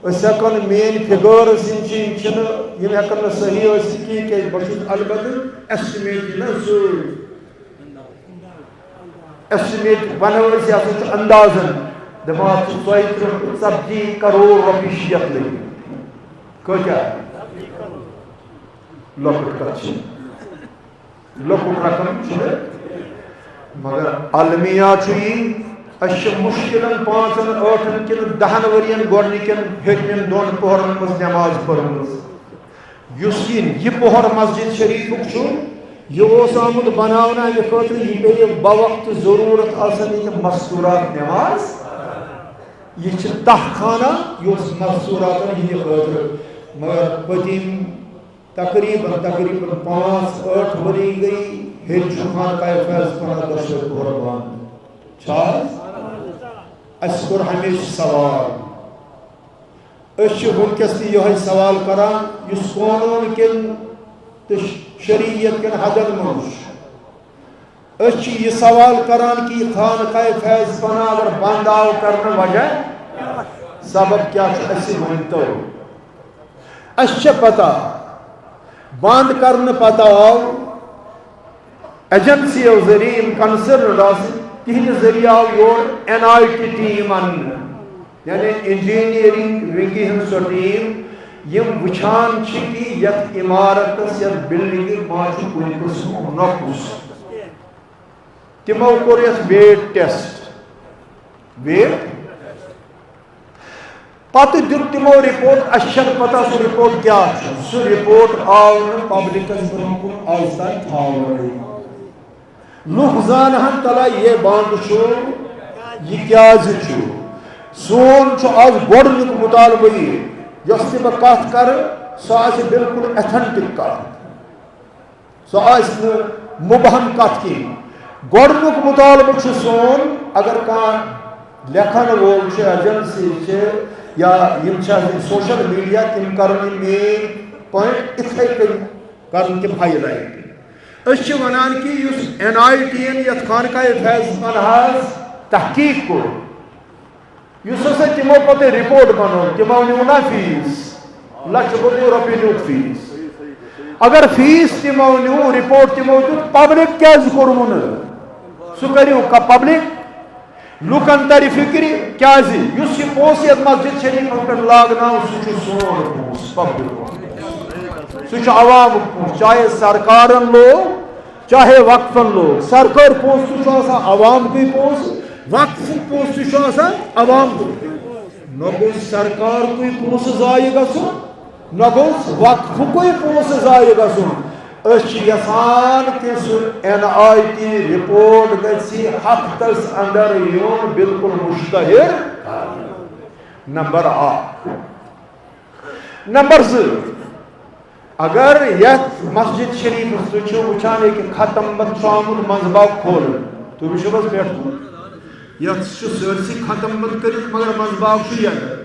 أسۍ ہٮ۪کو نہٕ، میٲنۍ figures یِم چھِ، یِم چھِنہٕ، یِم ہٮ۪کن نہٕ صحیح ٲسِتھ کِہیٖنۍ، کیازِ بہٕ چھُس البتہٕ estimate نہ سۭتۍ۔ Estimate ونو أسۍ، یہِ ہسا چھُ اندازن دپان، اَتھ چھِ ژۄیہِ ترٕٛہ ژتجی کرور رۄپیہِ شیخ لٔگۍ۔ کۭتیاہ؟ لۄکٕٹ کتھ چھِ، لۄکُٹ رقم چھُنہٕ، مگر المیہ چھُ یی، اَسہِ چھِ مُشکِلن پانٛژن، ٲٹھن کِنہٕ دَہن ؤرین گۄڈٕنِکٮ۪ن ہیٚرمٮ۪ن دۄن پۄہرن منٛز نٮ۪ماز پٔرمٕژ۔ یُس یہِ، یہِ پۄہر مسجد شریفُک چھُ، یہِ اوس آمُت بناونہٕ اَمہِ خٲطرٕ، یہِ پیٚیہِ باوقتہٕ ضروٗرت آسان یہِ مستورات نٮ۪ماز۔ یہِ چھِ تہہ خانہ، یہِ اوس مستوراتن ہٕنٛدِ خٲطرٕ۔ مگر پٔتِم تقریباً، تقریباً پانٛژھ ٲٹھ ؤری گٔے، ہیٚرِ چھُ خانقاہ فیض پناہ دۄشوے پۄہر بنٛد۔ چھا حظ؟ اَسہِ کوٚر ہمیشہِ سوال۔ أسۍ چھِ وٕنکیٚس تہِ یِہوٚے سوال کران، یُس قونوٗن کٮ۪ن تہٕ شریعت کٮ۪ن حدن منٛز چھُ۔ أسۍ چھِ یہِ سوال کران کہِ یہِ خانقاہ فیض پناہ اگر بنٛد آو کرنہٕ، وجہ سبب کیٛاہ چھُ، اَسہِ ؤنۍ تو۔ اَسہِ چھےٚ پتہ، بنٛد کرنہٕ پتہٕ آو ایجنسیو ذٔریعہٕ، یِم کنسرنڈ آسہٕ، تِہنٛدِ ذٔریعہٕ آو یور این آئی ٹی ٹیم اننہٕ، یعنی انجینئرنگ ونگہِ ہٕنٛز سۄ ٹیم، یِم وٕچھان چھِ کہِ یتھ عمارتس، یتھ بلڈنگہِ ما چھُ کُنہِ قٕسمُک نۄقُص۔ تِمو کوٚر یتھ ویٹ ٹیسٹ۔ ویٹ۔ پتہٕ دیُت تِمو رپورٹ، اَسہِ چھَنہٕ پتہ سُہ رپورٹ کیٛاہ چھُ۔ سُہ رپورٹ آو نہٕ پبلکس برونٛہہ کُن از تام تھاونہٕ۔ لُکھ زانہٕ ہن تلا یہِ بنٛد چھُ، یہِ کیٛازِ چھُ۔ سون چھُ از گۄڈٕنیُک مطالبہٕ یہِ، یۄس تہِ بہٕ کتھ کرٕ، سۄ آسہِ بالکل ایتھنٹک کتھ۔ سۄ آسہِ نہٕ مُبہم کتھ کِہیٖنۍ۔ گۄڈٕنیُک مُطالبہٕ چھُ سون، اگر کانٛہہ لیکھن وول چھُ، ایجنسی چھِ، یا یِم چھِ آسان سوشل میڈیا، تِم کرن یِم میٲنۍ پوینٹ اِتھے کٔنۍ کرن تِم ہائی لائٹ۔ أسۍ چھِ ونان کہِ یُس این آئی ٹی ین یتھ خانقاہ فیض پناہس تحقیق کوٚر، یُس ہسا تِمو پتہٕ رپورٹ بنوو، تِمو نیوٗ نا فیس، لچھ بوٚدُے رۄپیہِ نیوٗکھ فیس۔ اگر فیس تِمو نیوٗ، رپورٹ تِمو دیُت، پبلک کیٛازِ کوٚروٕ نہٕ؟ سُہ کٔرِو کا پبلک، لُکن ترِ فکرِ، کیٛازِ یُس یہِ پونٛسہٕ یتھ مسجد شریفس پٮ۪ٹھ لاگناو، سُہ چھُ سون پونٛسہٕ، پبلک پونٛسہٕ۔ سُہ چھُ عوامُک پونٛسہٕ، چاہے سرکارن لوگ، چاہے وقفن لوگ۔ سرکٲرۍ پونٛسہٕ تہِ چھُ آسان عوامکُے پونٛسہٕ، وقفُک پونٛسہٕ تہِ چھُ آسان عوامکُے۔ نہ گوٚژھ سرکارکُے پونٛسہٕ ضایع گژھُن، نہ گوٚژھ وقفُکُے پونٛسہٕ ضایع گژھُن۔ أسۍ چھِ یژھان کہِ سُہ این آئی ٹی رپورٹ گژھِ ہفتس اندر یُن بالکل مشتہر۔ نمبر اکھ۔ نمبر زٕ، اگر یتھ مسجد شریفس تُہۍ چھِو وٕچھان، ییٚکہِ ختم بند چھُ آمُت منٛزباگ کھولنہٕ، تُہۍ وٕچھِو حظ پٮ۪ٹھ کُن، یتھ چھُ سٲرسٕے ختم بند کٔرِتھ، مگر منٛزباگ چھُ یلہٕ۔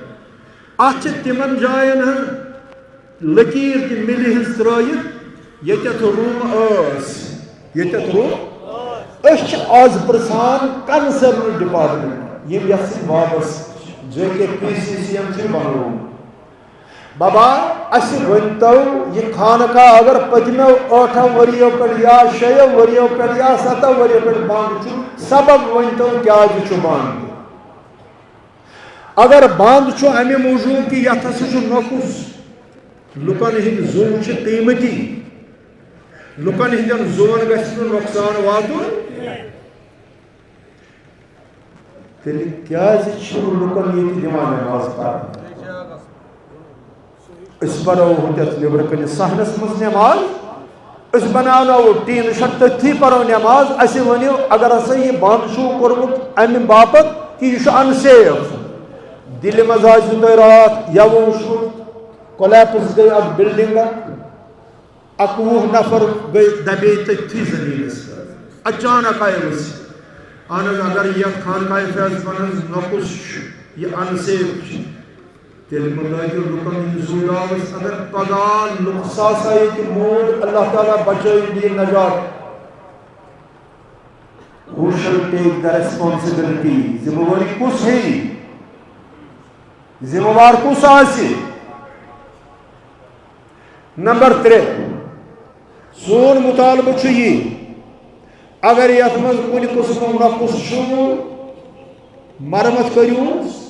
اتھ چھِ تِمن جاین ہٕنٛز لکیٖر تہِ مِلہِ ہٕنٛز ترٲوِتھ، ییٚتٮ۪تھ روٗم ٲس، ییٚتٮ۪تھ روٗم۔ أسۍ چھِ آز پرژھان کنسرن ڈپارٹمنٹ، یِم یژھن واپس جے کے پی سی سی ایم چھُ بنوومُت۔ بابا، اسہِ ؤنۍ تو، یہِ خانقاہ اگر پٔتمیو ٲٹھو ؤرِیو پٮ۪ٹھ یا شیٚیو ؤرِیو پٮ۪ٹھ یا ستو ؤرِیو پٮ۪ٹھ بنٛد چھُ، سبب ؤنۍ تو کیٛازِ چھُ بنٛد؟ اگر بنٛد چھُ امہِ موٗجوٗب کہِ یتھ ہسا چھُ نۄقُص، لُکن ہٕنٛدۍ زُو چھِ قۭمتی، لُکن ہٕنٛدٮ۪ن زُوَن گژھِ نہٕ نۄقصان واتُن، تیٚلہِ کیٛازِ چھِنہٕ لُکن ییٚتہِ دِوان نٮ۪ماز پرنہٕ؟ أسۍ پرو ہُتٮ۪تھ نیٚبرٕ کنہِ صحنس منٛز نٮ۪ماز، أسۍ بناوناوو ٹیٖن شڈ، تٔتھی پرو نٮ۪ماز۔ اسہِ ؤنِو، اگر ہسا یہِ بنٛد چھُو کوٚرمُت امہِ باپتھ کہِ یہِ چھُ unsafe، دِلہِ منٛز آسہِ تۄہہِ راتھ یوٕ وُچھمُت، کولیپس گٔے اکھ بلڈنگ اکھ، اَکوُہ نفر گٔے دَبے تٔتھی زٔمیٖنَس پٮ۪ٹھ۔ اچانک آیہِ ؤسِتھ۔ اہن حظ، اگر یَتھ خانقاہِ فیض پنٛنِس نۄقُص چھُ، یہِ unsafe چھُ، تیٚلہِ مہٕ لٲگِو لُکَن ہٕنٛدِس روٗداوَس اندر۔ پگاہ لُکھ ساسا ییٚتہِ موٗد، اللہ تعالیٰ بچٲیِن، دِیِن نجات۔ Who shall take the responsibility؟ ذمہٕ وٲری کُس ہیٚیہِ؟ ذمہٕ وار کُس آسہِ؟ نمبر ترٛےٚ، سون مطالبہٕ چھُ یہِ، اگر یتھ منٛز کُنہِ قٕسمُک نقص چھُ، مرمت کٔرِوس۔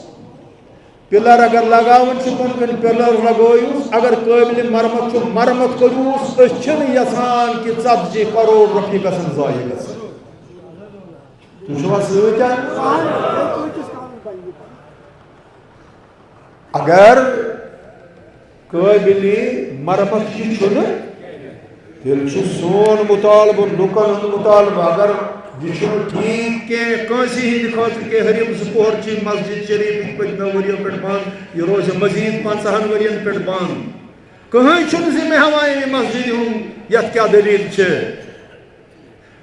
پلر اگر لگاوُن چھُ، کُنہِ کُنہِ پلر لگٲوِس۔ اگر قٲبلِ مرمت چھُ، مرمت کٔرِوس۔ أسۍ چھِنہٕ یژھان کہِ ژتجی کرور رۄپیہِ گژھن ضایع گژھٕنۍ۔ تُہۍ چھِوا سۭتۍ؟ اگر قٲبلِ مرمت یہِ چھُنہٕ، تیٚلہِ چھُ سون مطالبہٕ، لُکن ہُنٛد مطالبہٕ، اگر یہِ چھُنہٕ ٹھیٖک کینٛہہ، کٲنٛسہِ ہٕنٛدِ خٲطرٕ کینٛہہ، حریم زٕ پوہر چھِ مسجد شریفٕکۍ پٔتمیو ؤرِیو پٮ۪ٹھ بنٛد، یہِ روزِ مزید پنٛژاہن ؤرین پٮ۪ٹھ بنٛد۔ کٕہٕنۍ چھُنہٕ ذمہٕ ہٮ۪وان ییٚمہِ مسجدِ ہُنٛد، یتھ کیٛاہ دٔلیٖل چھِ۔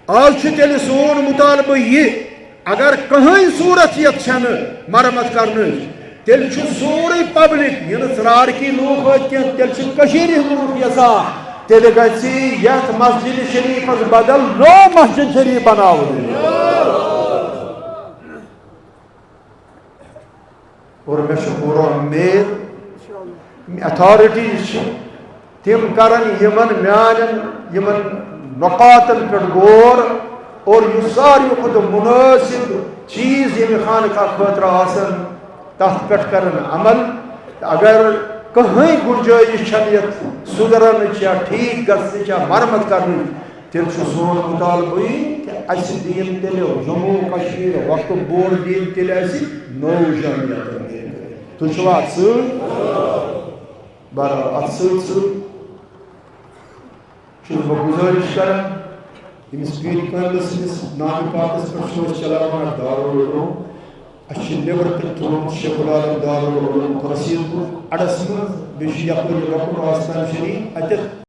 آز چھُ تیٚلہِ سون مطالبہٕ یہِ، اگر کٕہٕنۍ صوٗرت یَتھ چھَنہٕ مرمت کرنٕچ، تیٚلہِ چھُ سورُے پبلک، یہِ نہٕ ژرارٕکی لوٗکھ یوت کینٛہہ، تیٚلہِ چھِ کٔشیٖرِ ہٕنٛدۍ لوٗکھ یَژھان، تیٚلہِ گژھِ یَتھ مسجد شریٖفَس بدل نوٚو مسجد شریٖف بناوُن۔ اور مےٚ چھُ پوٗرٕ اُمید، اتھارٹیز چھِ، تِم کرن یِمن میانٮ۪ن یِمن نقاطن پٮ۪ٹھ غور، اور یُس ساروی کھۄتہٕ مُنٲسِب چیٖز ییٚمہِ خانقاہ خٲطرٕ آسن، تتھ پٮ۪ٹھ کرن عمل۔ تہٕ اگر کٕہٕنۍ گُنجٲیِش چھنہٕ یتھ سُدھرنٕچ یا ٹھیٖک گژھنٕچ یا مرمت کرنٕچ، تیٚلہِ چھُ سون مُطالبہٕ یی کہِ اسہِ دِیِن تیٚلہِ جموں و کشمیر وقف بورڈ دِیِن تیٚلہِ اسہِ نوٚو جامعہ تعمیٖر کٔرِتھ۔ تُہۍ چھِوا اتھ سۭتۍ؟ بہرحال، اتھ سۭتۍ سۭتۍ چھُس بہٕ گُزٲرِش کران، ییٚمِس پیٖر کٲمِل سٕنٛدِس ناوِ پاکس پٮ۪ٹھ چھُ أسۍ چلاوان اکھ دارالعلوم۔ اسہِ چھُ نیٚبرٕ کَنہِ تھوٚومُت شیخ العالم دارالعلوم قصیٖدٕ اَڈَس منٛز، بیٚیہِ چھُ یَپٲرۍ لۄکُٹ آستان شریٖف، اَتٮ۪تھ